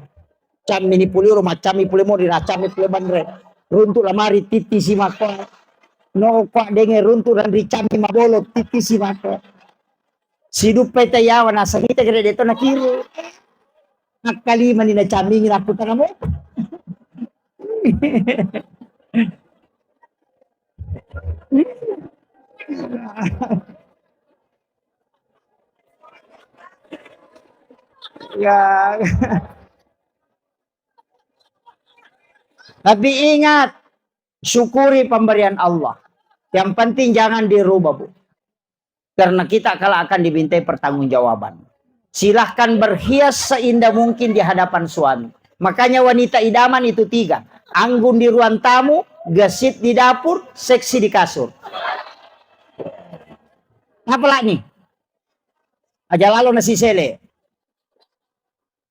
Cammi ni puliro, macammi pule mo, diracammi pule banre. Runtuk lamari, titisi makko. No, kok denge runtuk dan ricammi mabolo, titisi makko. Siduppai tayawa nasangita gede deto nakiru. Nakkalimani nacamingi napputana mo. Ya. Tapi ingat, syukuri pemberian Allah. Yang penting jangan dirubah, Bu. Karena kita kelak akan dimintai pertanggungjawaban. Silahkan berhias seindah mungkin di hadapan suami. Makanya wanita idaman itu tiga. Anggun di ruang tamu, gesit di dapur, seksi di kasur. Apa lagi? Aja lalo nasi sele.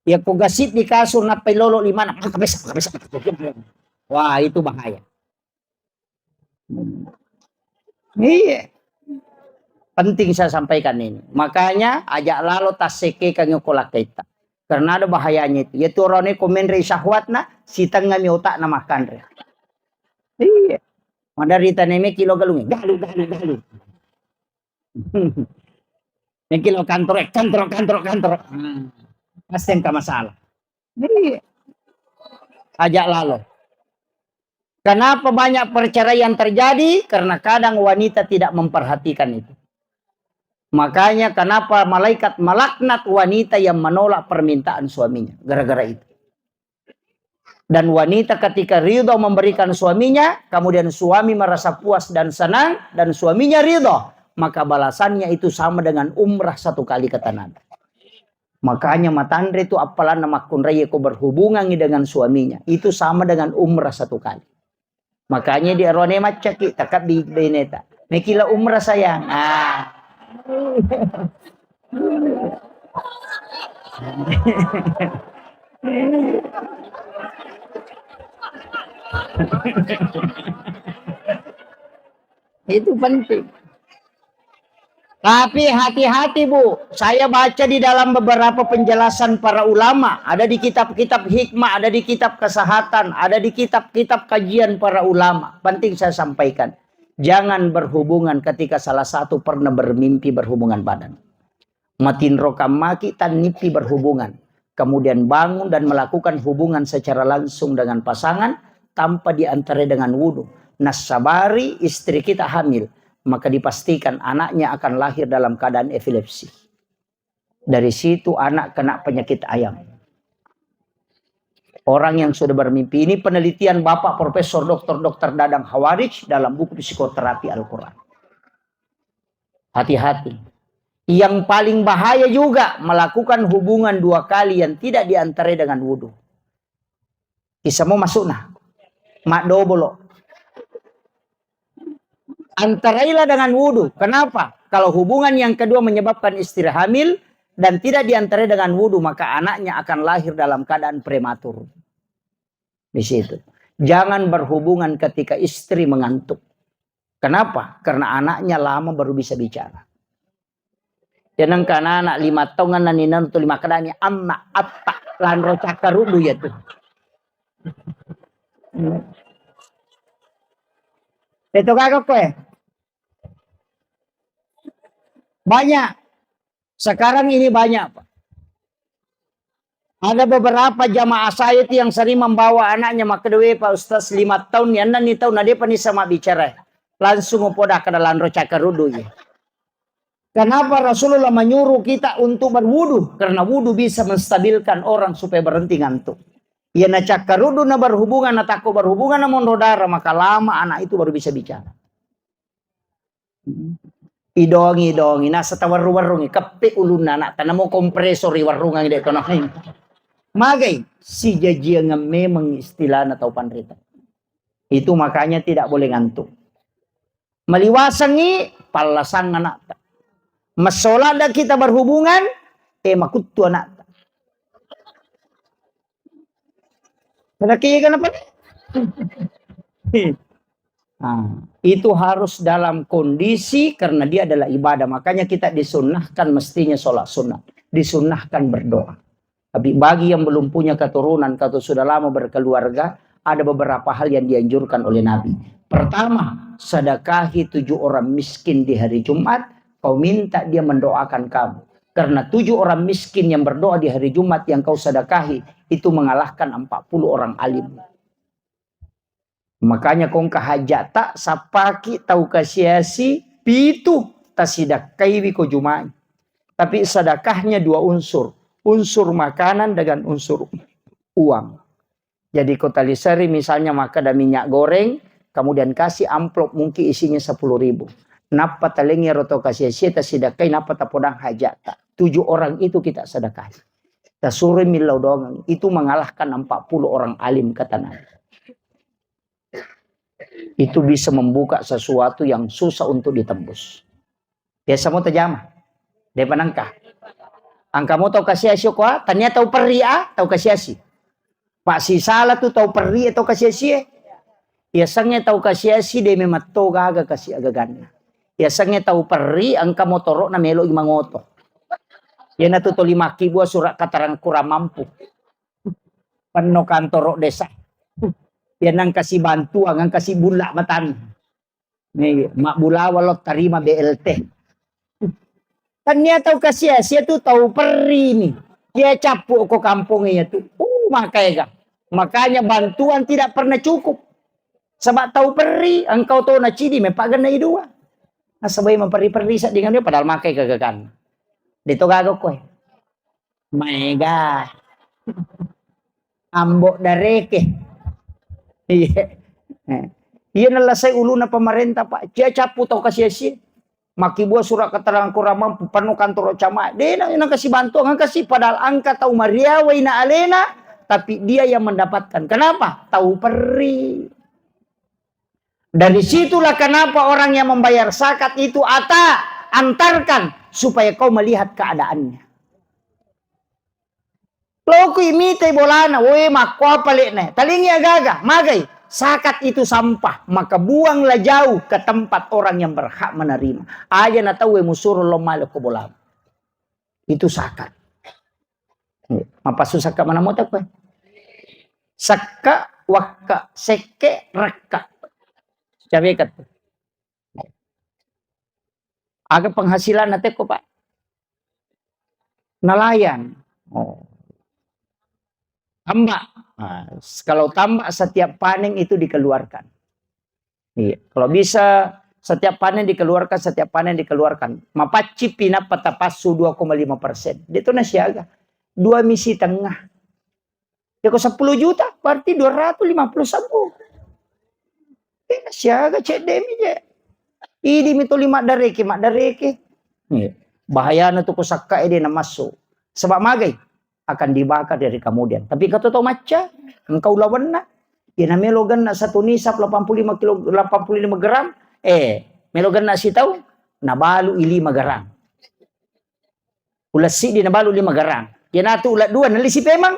Ya ko gesit di kasur nappai lolo limana. Wah, itu bahaya. Iya. Penting saya sampaikan ini. Makanya aja lalo tassekekangngi ko lakkaitta. Karena ada bahayanya itu. Ya tu orangnya komenre syahwatna, sitengah mi otakna makanre. Iya. Madari taneme kilo galungi. Galu, galu, galu. Yang kilo kantor, eh, kantor, kantor, kantor. Hmm. Pasti engka masalah. Jadi, aja lalo. Kenapa banyak perceraian terjadi? Karena kadang wanita tidak memperhatikan itu. Makanya kenapa malaikat melaknat wanita yang menolak permintaan suaminya? Gara-gara itu. Dan wanita ketika ridho memberikan suaminya, kemudian suami merasa puas dan senang, dan suaminya ridho, maka balasannya itu sama dengan umrah satu kali, kata Nabi. Makanya matanre tu appalanna makkunrai ko berhubungan dengan suaminya, itu sama dengan umrah satu kali. Makanya di arone maccaki, takabbi beneta. Mekila umrah sayang. Ah. Itu penting. Tapi hati-hati, Bu, saya baca di dalam beberapa penjelasan para ulama, ada di kitab-kitab hikmah, ada di kitab kesehatan, ada di kitab-kitab kajian para ulama. Penting saya sampaikan, jangan berhubungan ketika salah satu pernah bermimpi berhubungan badan. Matinro kammaki tannippi berhubungan, kemudian bangun dan melakukan hubungan secara langsung dengan pasangan tanpa diantarai dengan wudhu. Nassabari istri kita hamil, maka dipastikan anaknya akan lahir dalam keadaan epilepsi. Dari situ anak kena penyakit ayam. Orang yang sudah bermimpi, ini penelitian Bapak Profesor Doktor Doktor Dadang Hawarij dalam buku Psikoterapi Al-Quran. Hati-hati. Yang paling bahaya juga melakukan hubungan dua kali yang tidak diantarai dengan wudhu. Isamo masukna. Madobolo. Antarailah dengan wudhu. Kenapa? Kalau hubungan yang kedua menyebabkan istri hamil dan tidak diantarai dengan wudhu, maka anaknya akan lahir dalam keadaan prematur. Di situ. Jangan berhubungan ketika istri mengantuk. Kenapa? Karena anaknya lama baru bisa bicara. Tenang kana anak lima tahun nani nantu lima kadani amma atta lanro cakkaruddu ya tu. Itu kagak kowe. Banyak. Sekarang ini banyak, Pak. Ada beberapa jamaah saya itu yang sering membawa anaknya, makkeda, "We, Pak Ustaz, lima tahun ni, enneng ni tahun, na depa nisa mabbicara." Langsung upoda kada lanro cakkaruddu i. Kenapa Rasulullah menyuruh kita untuk berwudu? Karena wudu bisa menstabilkan orang supaya berhenti ngantuk. Iya na cakkaruddu na berhubungan, na takko berhubungan na monro darah, maka lama anak itu baru bisa bicara. Idongi, idongi, nasa tawerru-werrungi, keppe ulunna anakta, namo kompresor iwerrungang de' to naeng. Magai, sijajiangan memang istilahna tau panrita. Itu makanya tidak boleh ngantuk. Maliwasangi pallasang anakta. Massola ada kita berhubungan, eh, makuttu anakta. Pada kega napa? Nah, itu harus dalam kondisi karena dia adalah ibadah. Makanya kita disunnahkan mestinya sholat sunat. Disunnahkan berdoa. Tapi bagi yang belum punya keturunan atau sudah lama berkeluarga, ada beberapa hal yang dianjurkan oleh Nabi. Pertama, sedekahi tujuh orang miskin di hari Jumat, kau minta dia mendoakan kamu. Karena tujuh orang miskin yang berdoa di hari Jumat yang kau sedekahi, itu mengalahkan empat puluh orang alim. Makanya kongka hajata, sappaki tau kasiasi, pitu tasidakkaiwi ko Jumai. Tapi sedekahnya dua unsur, unsur makanan dengan unsur uang. Jadi ko taliseri misalnya makkeda minyak goreng, kemudian kasih amplop mungkin isinya sepuluh ribu. Nappa talengi ero tau kasiasi, tasidakkai, nappa tapodang hajata. Tujuh orang itu kita sedekahi. Tasuroi millau doang, itu mengalahkan empat puluh orang alim, kata Nabi. Itu bisa membuka sesuatu yang susah untuk ditembus. Biasa mo tajama. Depa nengka. Engka mo tau kasiasi ko, ah, tania tau perri, ah, tau kasiasi. Pak sisala tu tau perri, eh, tau kasiasi, eh. Yasengnge tau kasiasi, de memang to gaga kasi agaganna. Yasengnge tau perri, engka motoro na melo i mangoto. Yana tu toli makkibua surat keterangan kurang mampu. Penno kantoro desa. Yana engka si bantuan, engka si bulla matani. Nih, mabbulawa lo tarima B L T. Tania tau kasiasi tu tau perri ni. Kia cappu ko kampung iya tu. Uh, maka ega. Makanya bantuan tidak pernah cukup. Sebab tau perri, engkau to nacidi, mepa genna i dua. Nasaba memperri-perri sedding anu, padahal makai gagakan. De to gaga koe. Maega. Ambo dareke. Iya. Eh. Iya nalasai uluna pemerintah, Pak. Cia cappu tau kasiasi. Makkibua surat keterangan kurang mampu, penuh kantor camat. De na, na kasi bantuan, kasi padahal engka tau mariawai na alena, tapi dia yang mendapatkan. Kenapa? Tau perri. Dari situlah kenapa orang yang membayar zakat itu ata antarkan supaya kau melihat keadaannya. Lokui mitai bolana, woi, makko apa le'na? Talingi agaga, magai. Zakat itu sampah, maka buanglah jauh ke tempat orang yang berhak menerima. Aja na tauwe musuro lo male ko bolamu. Itu zakat. Mapassu sakka mana mota kowe? Sakka, wakka, sekke, rakka. Cabeka tu. Aga penghasilan na tekko, Pak? Nelayan. Oh. Tambak. Nah, kalau tambak setiap panen itu dikeluarkan. Iya, kalau bisa setiap panen dikeluarkan, setiap panen dikeluarkan. Mapaccipi nappa tapassu dua koma lima persen. De to nasiaga. Dua misi tengah. Ya ko sepuluh juta, berarti dua ratus lima puluh sebbu. Eh, siaga cedde mi je. Idi mi toli maddareke, maddareke. Iya. Bahayana tu ko sakka ede na massu. Sebab magai akan dibakar dari kemudian. Tapi kata tau macca, engkau lawanna. Iya na melo genna satu nisab delapan puluh lima kilo, delapan puluh lima gram. Eh, melo genna sitau, nabalu i lima gram. Ulessiddi nabalu lima garang. Iyanatu uleddua nellisi pemang.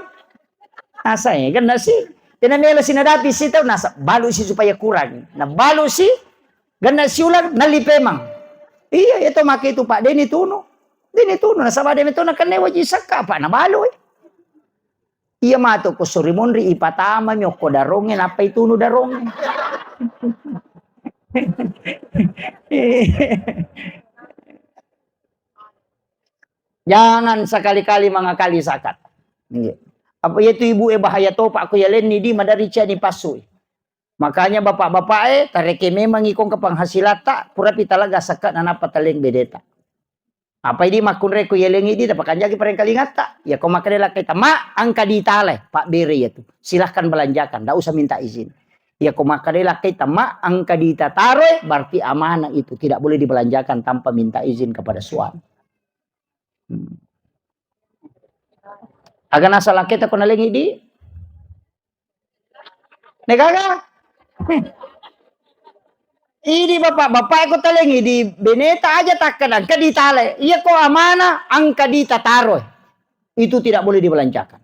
Asae, gennasi. Tena melasi nadapi sitau, nasa balusi supaya kurang. Nabalusi, gennasi ulang, nelli pemang. Iya, iya to make itu, Pak, deni tunu. Deni tunu, nasaba deni tunu kenne waji sekka, Pak, nabalu. Iya matu ko suri monri ipatamami okko darongnge, nappa itunu darongnge. Jangan sekali-kali mengakali zakat. Iya. Apa iyatu ibu e bahaya topa ko yalenni di madari ciani passu. Makanya bapak-bapak e, tareke memang ikong ke penghasilatta, purapi talaga sakka nanappa taleng bedeta. Apa idi makkunrai ko yalengi di, tapakanjaki parengkalingatta. Ya ko makkeda lakkaita, "Ma, engka ditalai," pabbere iyatu. Silahkan belanjakan, ndak usah minta izin. Ya ko makkeda lakkaita, "Ma, engka ditataroi," berarti amanah itu, tidak boleh dibelanjakan tanpa minta izin kepada suami. Hmm. Aga nasala lakkaita ko nalengi di? Negaga? Idi bapak-bapak ko talengi di beneta aja takkeda engka ditalai. Iya ko amanah engka ditataro. Itu tidak boleh dibelanjakan.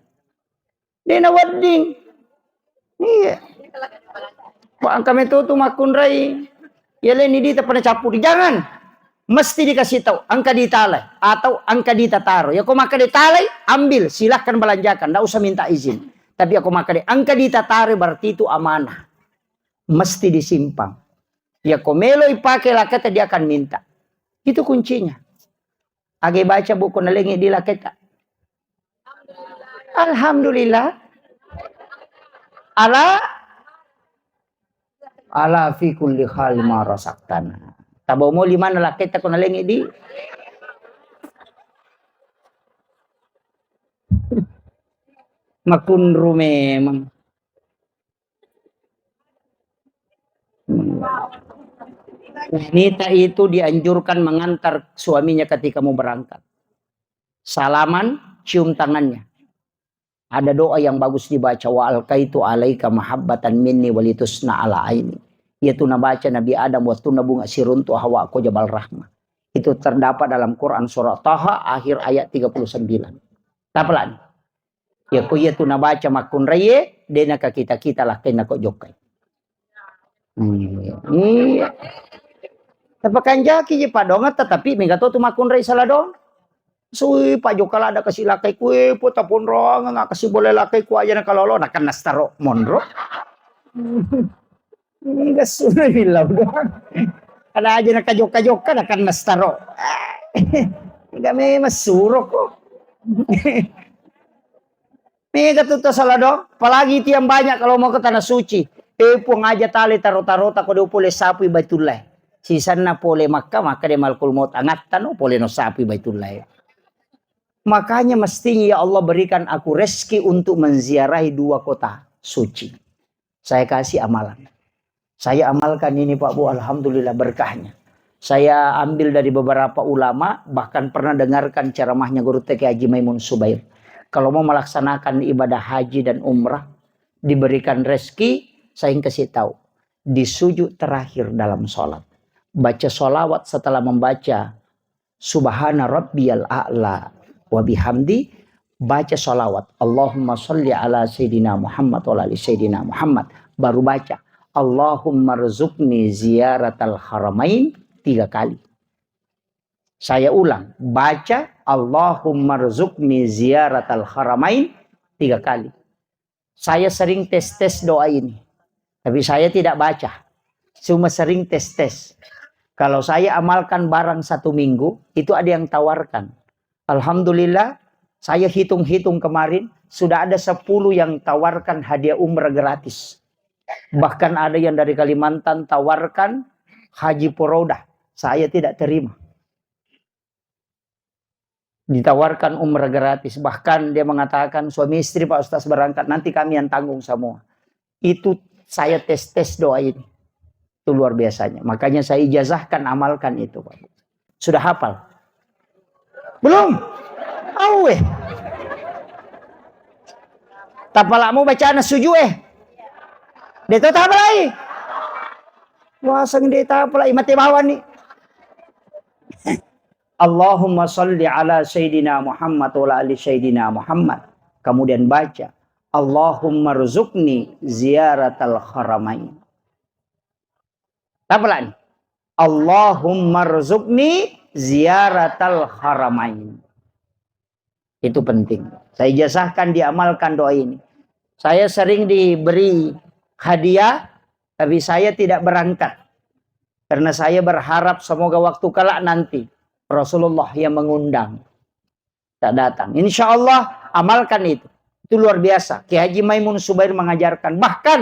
Dena wedding. Iya. Pak engka meto tu makkunrai. Ya leni di tepana cappuri. Jangan. Mesti dikasih tahu, engka ditalai atau engka ditataro. Ya ko maka ditalai, ambil, silahkan belanjakan, ndak usah minta izin. Tapi ya ko maka di, engka ditataro berarti itu amanah. Mesti disimpan. Ya ko melo ipake lakkaita dia akan minta. Itu kuncinya. Age baca buku nalengi di lakkaita. Alhamdulillah. Ala, ala fi kulli hal ma razaqtana. Tabo mo lima na lakkaita ko nalengi di. Makunru memang. Wanita itu dianjurkan mengantar suaminya ketika mau berangkat. Salaman, cium tangannya. Ada doa yang bagus dibaca, "Wa alqaitu alaika mahabbatan minni walitusna ala aini." Yaitu nabaca Nabi Adam waktu nabunga siruntu Hawa ko Jabal Rahmah. Itu terdapat dalam Quran surah Taha akhir ayat tiga puluh sembilan. Tapalani. Ya ko iya tu nabaca makkunraie, de nakakita-kita lakkainna ko jokkai. Hmm, iya. Tapakanjaki je padongan, tetapi mega to tu makkunrai sala dong. Sui, Pak Jokka lada kasi lakkai kue, po taponrong, nga kasi boleh lakkai ku aja na kalolo, na kan nastaro monro. Mega suro bilang doang. Ada aja na kajokka-jokka, na kan nastaro. Mega memang suro ko. Mega tu tasala do, apalagi tiang banyak kalau mau ke tanah suci. Eh, Puang aja tali taro-taro tako de pole sapui Baitullah. Sisanna pole Makkah, maka de malakul maut angatta no pole no sapui Baitullah. Makanya mestinya ya Allah berikan aku rezeki untuk menziarahi dua kota suci. Saya kasih amalan. Saya amalkan ini Pak Bu, alhamdulillah berkahnya. Saya ambil dari beberapa ulama, bahkan pernah dengarkan ceramahnya Guru T K Haji Maimun Subair. Kalau mau melaksanakan ibadah haji dan umrah, diberikan rezeki, saya ingin kasih tahu. Di sujud terakhir dalam sholat, baca sholawat setelah membaca Subhana rabbiyal a'la wa bihamdi, baca salawat, "Allahumma salli ala Sayyidina Muhammad wa ala ali Sayyidina Muhammad." Baru baca, "Allahumma rzuqni ziyaratal haramain," tiga kali. Saya ulang, baca, "Allahumma rzuqni ziyaratal haramain," tiga kali. Saya sering tes-tes doa ini. Tapi saya tidak baca. Cuma sering tes-tes. Kalau saya amalkan barang satu minggu, itu ada yang tawarkan. Alhamdulillah, saya hitung-hitung kemarin, sudah ada sepuluh yang tawarkan hadiah umrah gratis. Bahkan ada yang dari Kalimantan tawarkan haji porodah. Saya tidak terima. Ditawarkan umrah gratis. Bahkan dia mengatakan, "Suami istri, Pak Ustaz, berangkat, nanti kami yang tanggung semua." Itu saya tes-tes doa ini. Itu luar biasanya. Makanya saya ijazahkan, amalkan itu, Pak. Sudah hafal? Belum? Awe. Tapalamu bacana suju eh. Deto tapalai. Waseng de tapalai, mate bawang ni. "Allahumma salli ala Sayyidina Muhammad wa ala ali Sayyidina Muhammad." Kemudian baca, "Allahumma rzuqni ziyaratal haramain." Tapalan? "Allahumma rzuqni ziyaratal haramain." Itu penting. Saya ijazahkan, diamalkan doa ini. Saya sering diberi hadiah, tapi saya tidak berangkat. Karena saya berharap semoga waktu kelak nanti Rasulullah yang mengundang. Tak datang. Insya Allah, amalkan itu. Itu luar biasa. Kiai Haji Maimun Subair mengajarkan. Bahkan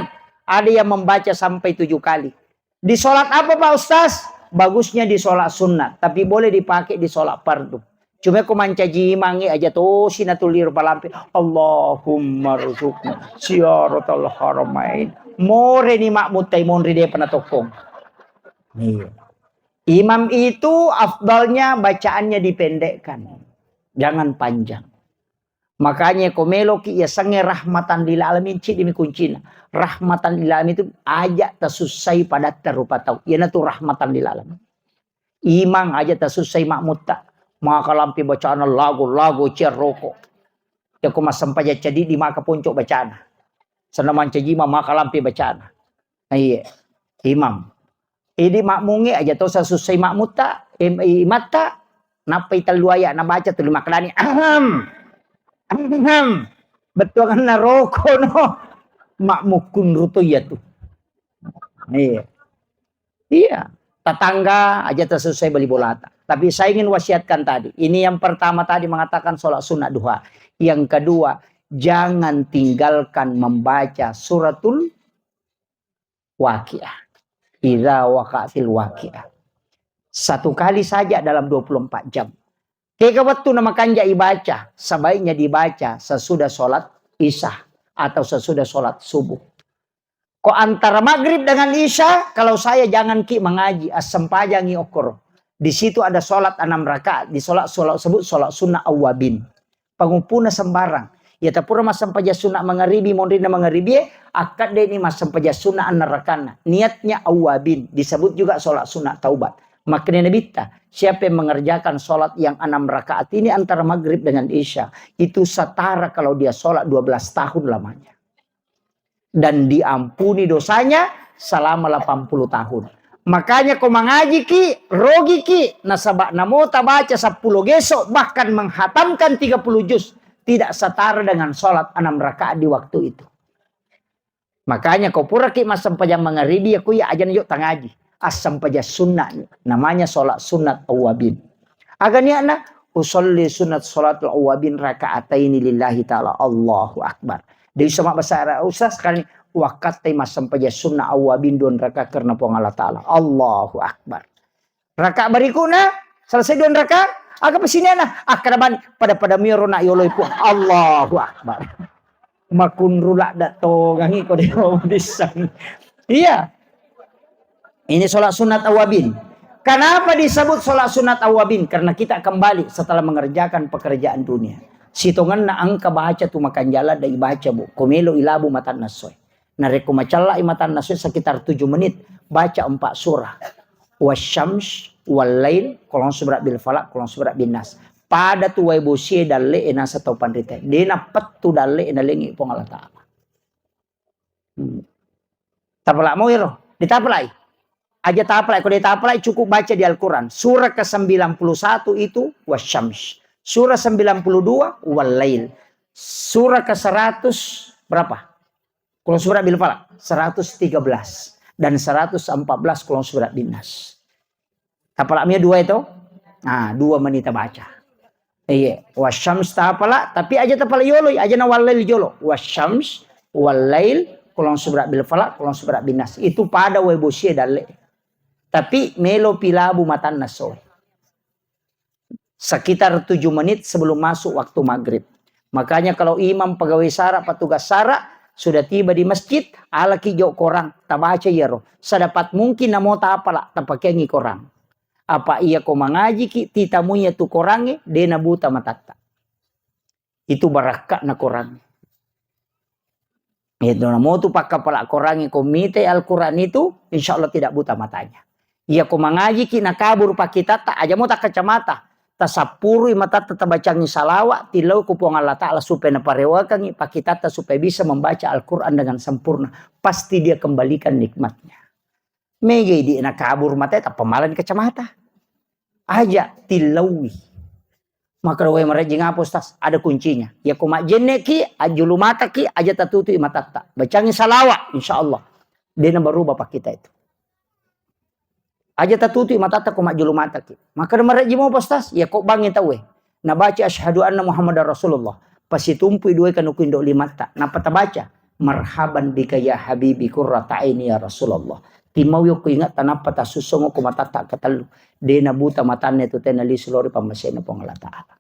ada yang membaca sampai tujuh kali. Di sholat apa, Pak Ustaz? Bagusnya di sholat sunnah, tapi boleh dipakai di sholat fardu. Cuma ko mancaji imangngi aja tosi natuliro palampe, "Allahumma rzuqna ziyaratal haramain." Moreni makmutta monri de pernah tokong. Iya. Imam itu afdalnya bacaannya dipendekkan. Jangan panjang. Makanya ko meloki yasengnge rahmatan lil alamin, ciddimi kuncina. Rahmatan lil alamin itu aja tasussai padatta rupa tau. Iyanatu rahmatan lil alamin. Imang aja tasussai makmutta. Maka lampe bacana lagu-lagu ciarroko. Yako massempajang ceddi maka ponco bacana. Sana mancaji imang maka lampe bacana. Iya. Imam. Idi makmungnge aja to sasussai makmutta, im-, imatta, nappai tellu ayat nabaca tuli makkedani, "Ahem. Ahem." Bettuanganna roko no. Makmu kunru to iya tu. Iya. Iya. Tetangga aja tasussai bali bolata. Tapi saya ingin wasiatkan tadi. Ini yang pertama tadi mengatakan sholat sunnah duha. Yang kedua, jangan tinggalkan membaca suratul Waqiah. Idza waqa'atil waqiah. Satu kali saja dalam dua puluh empat jam. Kega wettu na makanja ibaca, sebaiknya dibaca sesudah sholat Isya atau sesudah sholat subuh. Ko antara maghrib dengan Isya, kalau saya jangan ki mengaji, assempajangi okkoro. Di situ ada sholat enam rakaat, di sholat, sholat sebut sholat sunnah awwabin. Panguppuna sembarang. Iya tapura massempajang sunna mangaribi, monrinna mangaribi e, akkaddeni massempajang sunna annarakanna. Niatnya awwabin, disebut juga sholat sunat taubat. Makanya Nabitta, siapa yang mengerjakan sholat yang enam rakaat ini antara maghrib dengan isya, itu setara kalau dia sholat dua belas tahun lamanya. Dan diampuni dosanya selama delapan puluh tahun. Makanya ko mangajiki, rogiki, nasaba namo tabaca sepuluh geso, bahkan menghatamkan tiga puluh juz, tidak setara dengan sholat enam rakaat di waktu itu. Makanya ko puraki massempajang mangaribi, ya kuya ajana jo tangaji. Assempajang sunnah, namanya sholat sunat awwabin. Aga niatna, usolli sunat sholatul awwabin rakaataini lillahi ta'ala. Allahu Akbar. Dia bisa mak bahasa Arab, usah sekali wakattai massempajang sunnah awwabin dua rakaat karena Puang Allah Ta'ala. Allahu Akbar. Rakaat berikutnya, selesai dua rakaat, aga pesiniana, akkada bani, pada-pada miro nak yoloi Puang. Allahu Akbar. Makunru ladda tongangi ko dewa dissang. Iya. Ini sholat sunat awabin. Kenapa disebut sholat sunat awabin? Karena kita kembali setelah mengerjakan pekerjaan dunia. Sitongenna engka baca tu makanjala da ibaca, Bu. Komelo ilabu matanna soe. Narekko macellai matanna soe sekitar tujuh menit, baca empat surah. Wasyams, wallail, qul a'udzu birabbil falaq, qul a'udzu birabbin nas. Pada tu wae bosie dalle e nasa tau panrita. De napettu dalle e nalengi Puang Allah Ta'ala. Hmm. Tapala mo ero, ditapalai. Aja tapalai, ko ditapalai cukup baca di Al-Quran. Surah ke sembilan puluh satu itu Wasyams. Surah sembilan puluh dua Wallail. Surah ke seratus berapa? Qul a'udzu birabbil falaq, seratus tiga belas dan seratus empat belas qul a'udzu birabbin nas. Tapalak mia dua itu? Nah, dua menit baca. Iya, wasyams tapalak, tapi aja tapalak yoloi, aja na wallail jolo. Wasyams, wallail, qul a'udzu birabbil falaq, qul a'udzu birabbin nas. Itu pada wae bosie dalle. Tapi melo pilabu matanna soe. Sekitar tujuh menit sebelum masuk waktu maghrib. Makanya kalau imam, pegawai sara, petugas sara sudah tiba di masjid, alaki jo korang, tabaca iyaro. Sedapat mungkin namo tapala, tapakeangi korang. Apa iya ko mangajiki, titamui iya tu korangnge, de nabuta matatta. Itu barakka'na korang. Itu namo tu pakkapala korangnge ko mitai Al-Quran itu, insya Allah tidak buta matanya. Iya ko mangajiki nakabur pakitatta, aja mo takkacamata. Tasappurui matatta, tabacangi salawat, tillau ku Puang Allah Ta'ala supaya naparewakangi pakitatta supaya bisa membaca Al-Quran dengan sempurna. Pasti dia kembalikan nikmatnya. Mega idi nakabur matae tappa malani kacamata. Aja tillaui. Maka wae marejjing apa, Ustaz? Ada kuncinya. Ya ko majjenneki, ajjulu mataki, aja tatutui matatta. Bacangi salawat, insya Allah. Dena berubah pak kita itu. Aja tatutui matatta ko majjulu mataki. Maka marejjing apa, Ustaz? Ya ko bangi tauwe. Nabaca asyhadu anna Muhammadar Rasulullah. pasitumpui duai kanuku indo limatta, nappa tabaca, "Marhaban bika ya habibi qurrata aini ya Rasulullah." Timau yokko ingatta nappa tasussongo ko matatta katellu. De nabuta matanna tu tena lisu lao ri pammasena Puang Allah Ta'ala.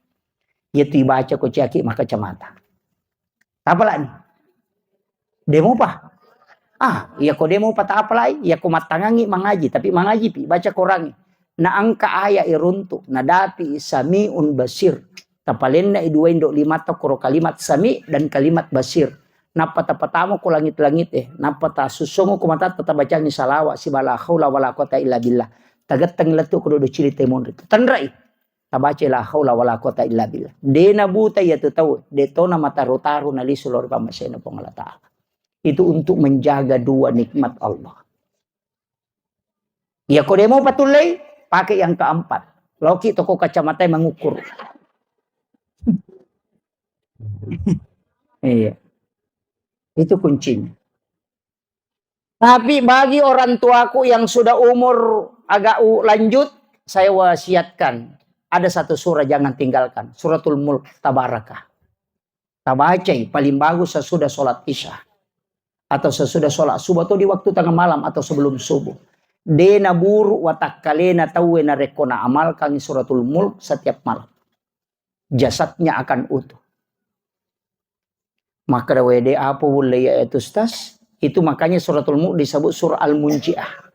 Iyatu ibaca ko ciaki makacamata. Tapalani. Demopa. Ah, iya ko demopa tapalai, iya ko mattangangi mangaji, tapi mangaji pi, baca korangi. Na engka ayat iruntu, na dapi samiun basir. Tapalenna i dua indo lima to koro kalimat sami dan kalimat basir. Nappa tapatamo ko langit-langit eh, nappa tasussongo ko matatta tabacangi salawat siba la haula wala quwata illa billah. Tagettengi lettu ko dodo cili temonri. Tenrai. Tabaca la haula wala quwata illa billah. De nabuta iyatu tau, de tona mataru-taru nalisu lao ri pammasena Puang Allah Ta'ala. Itu untuk menjaga dua nikmat Allah. Iya ko demo patullei, pakai yang keempat. Loki toko kacamata mengukur. Iya. Itu kuncinya. Tapi bagi orang tuaku yang sudah umur agak u-, lanjut, saya wasiatkan ada satu surah jangan tinggalkan, Suratul Mulk, Tabarakah. Tabacai paling bagus sesudah sholat Isya atau sesudah sholat subuh atau di waktu tengah malam atau sebelum subuh. De naburu watakkalena tauwe narekko naamalkangi Suratul Mulk setiap malam. Jasadnya akan utuh. Makkeda, "Wede, apa wulle iya itu, Ustaz?" Itu makanya Suratul Mulk disebut surah Al-Munjiah.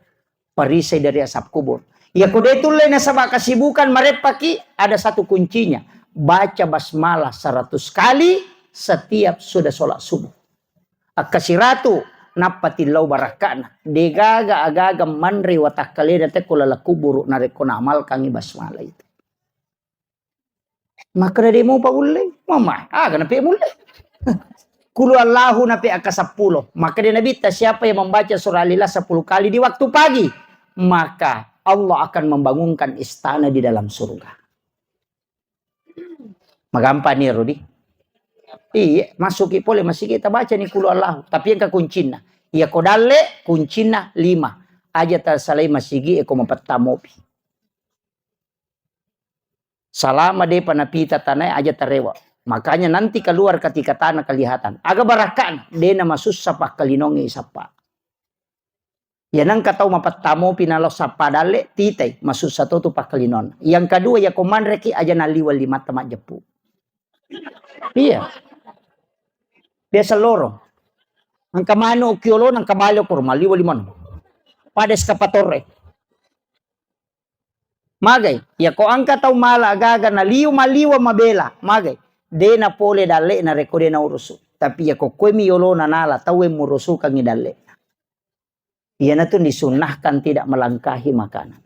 Perisai dari azab kubur. Iya ko de tulle nasaba kesibukan mareppaki, ada satu kuncinya. Baca basmalah seratus kali setiap sudah sholat subuh. Akkasiratu, nappa tillau barakka'na. Degaga agaga manre watakkalena tekko laleng kuburu narekko naamalkangi basmalah itu. Makkeda de mopa ulle, mama, aga nape mulle. Kulu Allahu nape akka seppulo. Makkeda Nabitta, siapa yang membaca surah Al-Ikhlas sepuluh kali di waktu pagi, maka Allah akan membangunkan istana di dalam surga. Magampang ni, Rudi. Iya, masuki pole masigi tabaca ni kulu Allahu. Tapi yang kekuncinna, iya ko dalle, kuncinna lima. Aja tasalai masigi eko mapettamopi. Salama depa napita tanae aja tarewa. Makanya nanti keluar ketika tanah kelihatan. Aga barakka'na, dena masussa pakkalinongi sappa. Ya nengka tau mapettamopi nalo sappa dalle, titai, masussa to tu pakkalinonna. Yang kedua, ya ko manreki aja naliwa limatta majjeppu. Iya. Biasa loro. Engka manu kiolo, engka bale ko maliwa limanu. Pada eskapatore. Magai, iya ko engka tau mala gaga na liu maliwa mabela, magai. Dena pole dalle na rekko dena urusu. Tapi iya ko koe mi yolona nala tau e murusukangi dalle. Iyanatu disunnahkan tidak melangkahi makanan.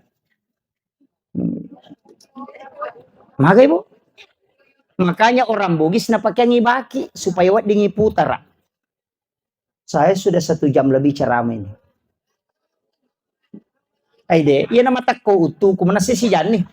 Hmm. Magai, Bu? Makanya orang Bugis napakeangi baki supaya weddingi putara. Saya sudah satu jam lebih ceramah ini. Aide, iya nama takko utuku manassi sijanni.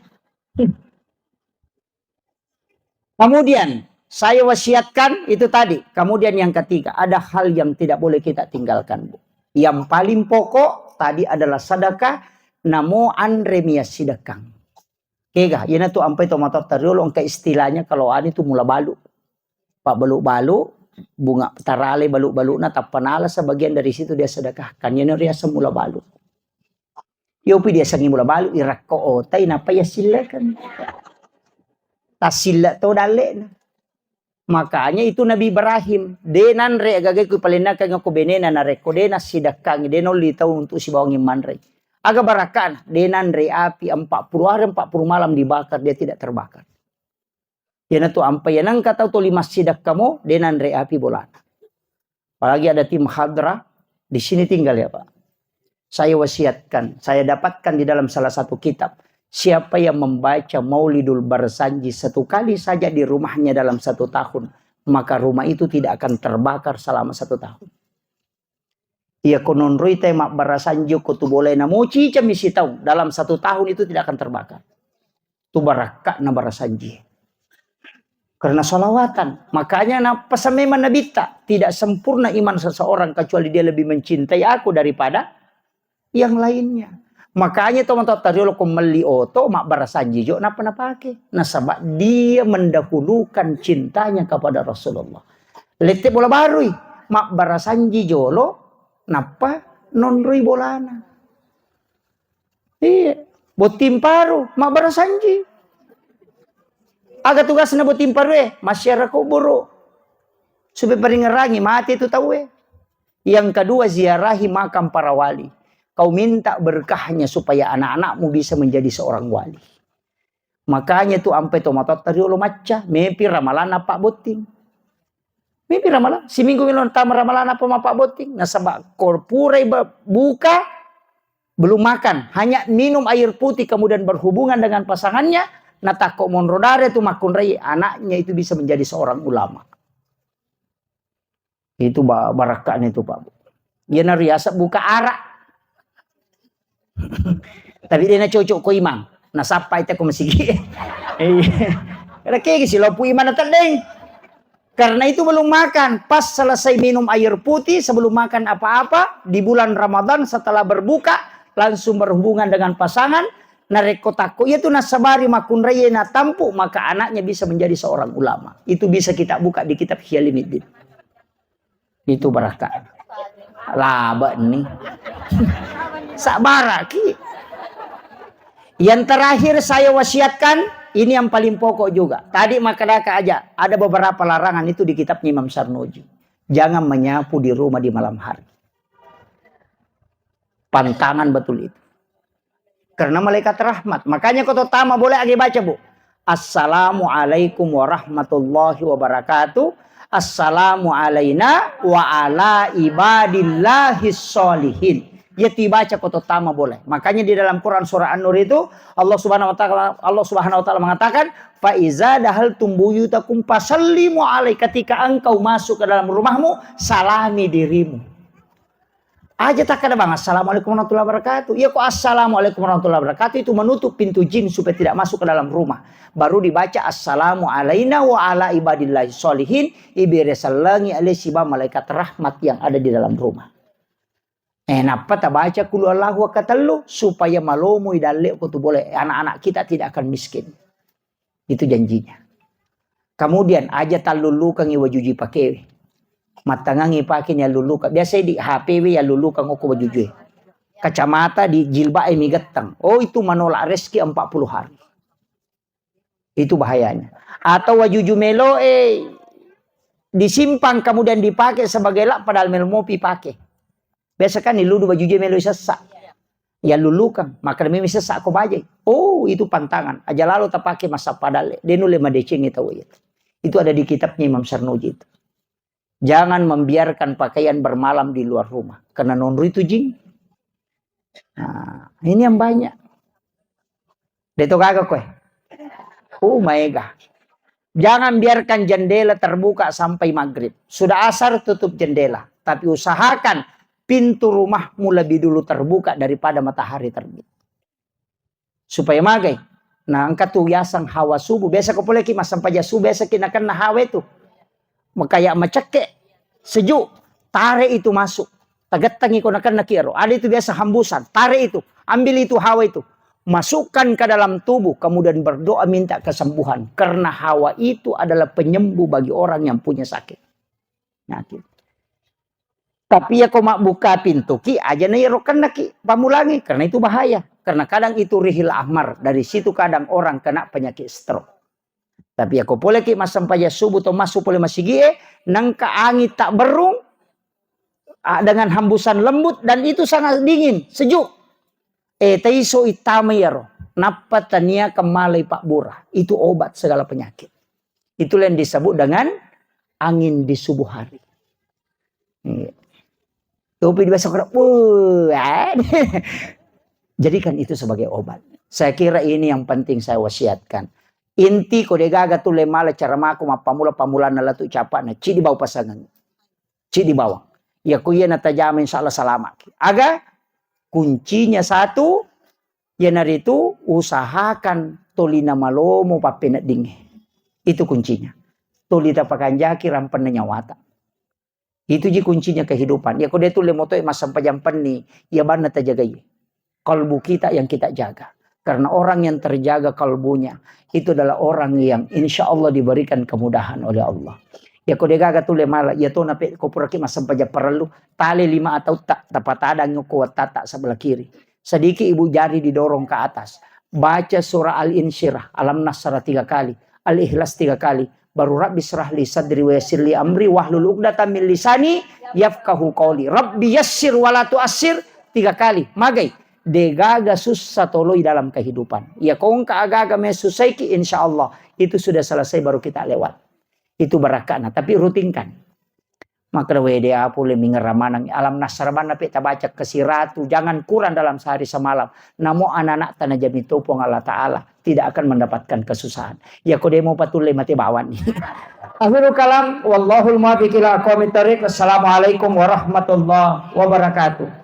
Kemudian, saya wasiatkan itu tadi. Kemudian yang ketiga, ada hal yang tidak boleh kita tinggalkan, Bu. Yang paling pokok tadi adalah sedekah, namo anre mia sidekkang. Kega, iyanatu ampai tomatoatta riolo engka istilahnya kalau anu itu mula balu. Pabbalu-balu, bunga tarale balu-baluna tappa nala sebagian dari situ dia sedekahkan. Iyana riaseng mula balu. Yopi diasengngi mula balu, irakko otai, nappa yassillekeng. Tassille to dallena. Makanya itu Nabi Ibrahim, de nanre agaga ku palennakeng ko benena narekko de nassidekkangi, de nolli tau untuk sibawangi manre. Aga barakkana, de nanre api empat puluh hari, empat puluh malam dibakar, dia tidak terbakar. Iyanatu ampai, iya nengka tau toli massidekkamo, de nanre api bolana. Apalagi ada tim hadrah, di sini tinggal ya, Pak. Saya wasiatkan, saya dapatkan di dalam salah satu kitab, siapa yang membaca Maulidul Barzanji satu kali saja di rumahnya dalam satu tahun, maka rumah itu tidak akan terbakar selama satu tahun. Iya ko nonroi te mabbarasanji ko tu bolae namo cicami sitaung, dalam satu tahun itu tidak akan terbakar. Tu barakka'na barasanji. Karena salawatan. Makanya na pesan memang Nabitta, tidak sempurna iman seseorang kecuali dia lebih mencintai aku daripada yang lainnya. Makanya tomatoatta riolo ko melli oto, mabbarasanji jo nappa napake. Nasaba dia mendahulukan cintanya kepada Rasulullah. Lette bola barui, mabbarasanji jolo, nappa nonroi bolana. Iya, botting paru, mabbarasanji. Aga tugasna botting paru e? Massiara kuburu. Supaya paringerangi mate itu tau e. Yang kedua, ziarahi makam para wali. Kau minta berkahnya supaya anak-anakmu bisa menjadi seorang wali. Makanya tu ampe tomatoatta riolo macca, mepi ramalanna pabbotting. Mepi ramalan, siminggu melo tama ramalanna apa mappabbotting. Nasaba ko purai be-, buka, belum makan, hanya minum air putih kemudian berhubungan dengan pasangannya, natakko monro dare tu makkunrai anaknya itu bisa menjadi seorang ulama. Itu ba-, barakka'na itu, Pak. Iyana riaseng buka arak. Tapi de' nacocok ko imang. Nasappai te ko masigi. Iya. Karena kegi si lopu imang na teddeng. Karena itu belum makan. Pas selesai minum air putih, sebelum makan apa-apa, di bulan Ramadan setelah berbuka, langsung berhubungan dengan pasangan. Narekko takko iya tu nasabari makkunrai natampu, maka anaknya bisa menjadi seorang ulama. Itu bisa kita buka di kitab Ihya Ulumuddin. Itu barakka. Laba ni. Sabaraki. Yang terakhir saya wasiatkan, ini yang paling pokok juga. Tadi makkadaka aja, ada beberapa larangan itu di kitabnya Imam Sarnuji. Jangan menyapu di rumah di malam hari. Pantangan betul itu. Karena malaikat rahmat. Makanya ko to tama boleh agi baca, Bu. Assalamualaikum warahmatullahi wabarakatuh. Assalamu alaina wa ala ibadillahis sholihin. Iya tu ibaca ko to tama boleh. Makanya di dalam Quran surah An-Nur itu Allah Subhanahu wa taala, Allah Subhanahu wa taala mengatakan, "Fa iza dahaltum buyutakum fasallimu alai." Ketika engkau masuk ke dalam rumahmu, salami dirimu. Aja takkada bang, "Assalamualaikum warahmatullahi wabarakatuh." Iya ko "Assalamualaikum warahmatullahi wabarakatuh" itu menutup pintu jin supaya tidak masuk ke dalam rumah. Baru dibaca, "Assalamu alaina wa ala ibadillahi sholihin." Ibere sellengi ale siba malaikat rahmat yang ada di dalam rumah. Eh, nappa tabaca kulu Allahu akatellu supaya malomoi dalle ko tu boleh. Anak-anak kita tidak akan miskin. Itu janjinya. Kemudian aja tallullukangi wajuju pakewe. Mattangangi pake ni allulluka. Biasa di H P we yallullukan okko wajujue. Kacamata di jilbab e migettang. Oh, itu menolak rezeki empat puluh hari. Itu bahayanya. Atau wajuju melo e disimpan kemudian dipakai sebagai lak padahal melo mopi pakai. Biasa kan illudu wajujue melo isessa. Ya lulukang, maka demi sessa ko bajai. Oh, itu pantangan. Aja lalo tapake massappa dalle. De nulle madecengi tau iya. Itu ada di kitabnya Imam Sarnuji itu. Jangan membiarkan pakaian bermalam di luar rumah. Karena nonro itu jin. Nah, ini yang banyak. Deto gaga koe. Oh, maega. Jangan biarkan jendela terbuka sampai maghrib. Sudah asar, tutup jendela. Tapi usahakan pintu rumahmu lebih dulu terbuka daripada matahari terbit. Supaya magai. Nah, engka tu yasang hawa subuh. Biasa ko poleki massempajang subuh, biasa ki nakenna hawa itu. Makaya macekke, sejuk, tarik itu masuk. Tagettangi ko nakenna kiaro. Ada itu biasa hambusan, tarik itu, ambil itu hawa itu. Masukkan ke dalam tubuh, kemudian berdoa minta kesembuhan. Karena hawa itu adalah penyembuh bagi orang yang punya sakit. Penyakit. Tapi ya ko mabbuka pintu ki, aja na iro kenna ki, pamulangi, karena itu bahaya. Karena kadang itu rihil ahmar, dari situ kadang orang kena penyakit stroke. Tapi ya ko pole ki massempajang subuh to masuk pole masigie, nengka angin tak berung, ah, dengan hembusan lembut dan itu sangat dingin, sejuk. Eh, taiso ittama iyaro, nappa tania kemalai pabbura. Itu obat segala penyakit. Itulah yang disebut dengan angin di subuh hari. Iya. Topi di besok, wuh, eh. Jadikan itu sebagai obat. Saya kira ini yang penting saya wasiatkan. Inti ko degaga tu le mala cara mako mappamula-pamulanna latu capakna, cidi bau pasangan. Cidi bawang. Ya ko iya natajama, insya Allah selamat. Aga kuncinya satu, iyanaritu usahakan tolina malomo pappeneddingnge. Itu kuncinya. Toli tapakanjaki rampenna nyawata. Itu ji kuncinya kehidupan. Ya ko de tulle motoe massempajang penni, ya banna tajagai. Kalbu kita yang kita jaga. Karena orang yang terjaga kalbunya, itu adalah orang yang insya Allah diberikan kemudahan oleh Allah. Ya, ko degaga tulle mala, ya tona pe ko puraki massempajang parellu, tale lima atau tak, tapatadang ko wattata sebelah kiri. Sedikit ibu jari didorong ke atas. Baca surah Al-Insyirah, Alam Nasrah tiga kali, Al-Ikhlas tiga kali, baru Rabbi syrah li sadri wa yassir li amri wahlul uqdatan min lisani yafqahu qauli. Rabbi yassir wa la tuassir tiga kali. Magai, degaga sussa toloi dalam kehidupan. Ya, ko engka agaga me susaiki, insya Allah itu sudah selesai, baru kita lewat. Itu barakana, tapi rutinkan. Maka wede apu le mingerra maneng Alam Nasrah banna pe tabaca ke siratu, jangan kurang dalam sehari semalam. Namo anak-anak tana jami to Puang Allah Ta'ala tidak akan mendapatkan kesusahan. Ya, ko demo patulle mate bawang ni. Akhirul kalam, wallahul muwaffiq ila aqwamit thariq. Assalamualaikum warahmatullahi wabarakatuh.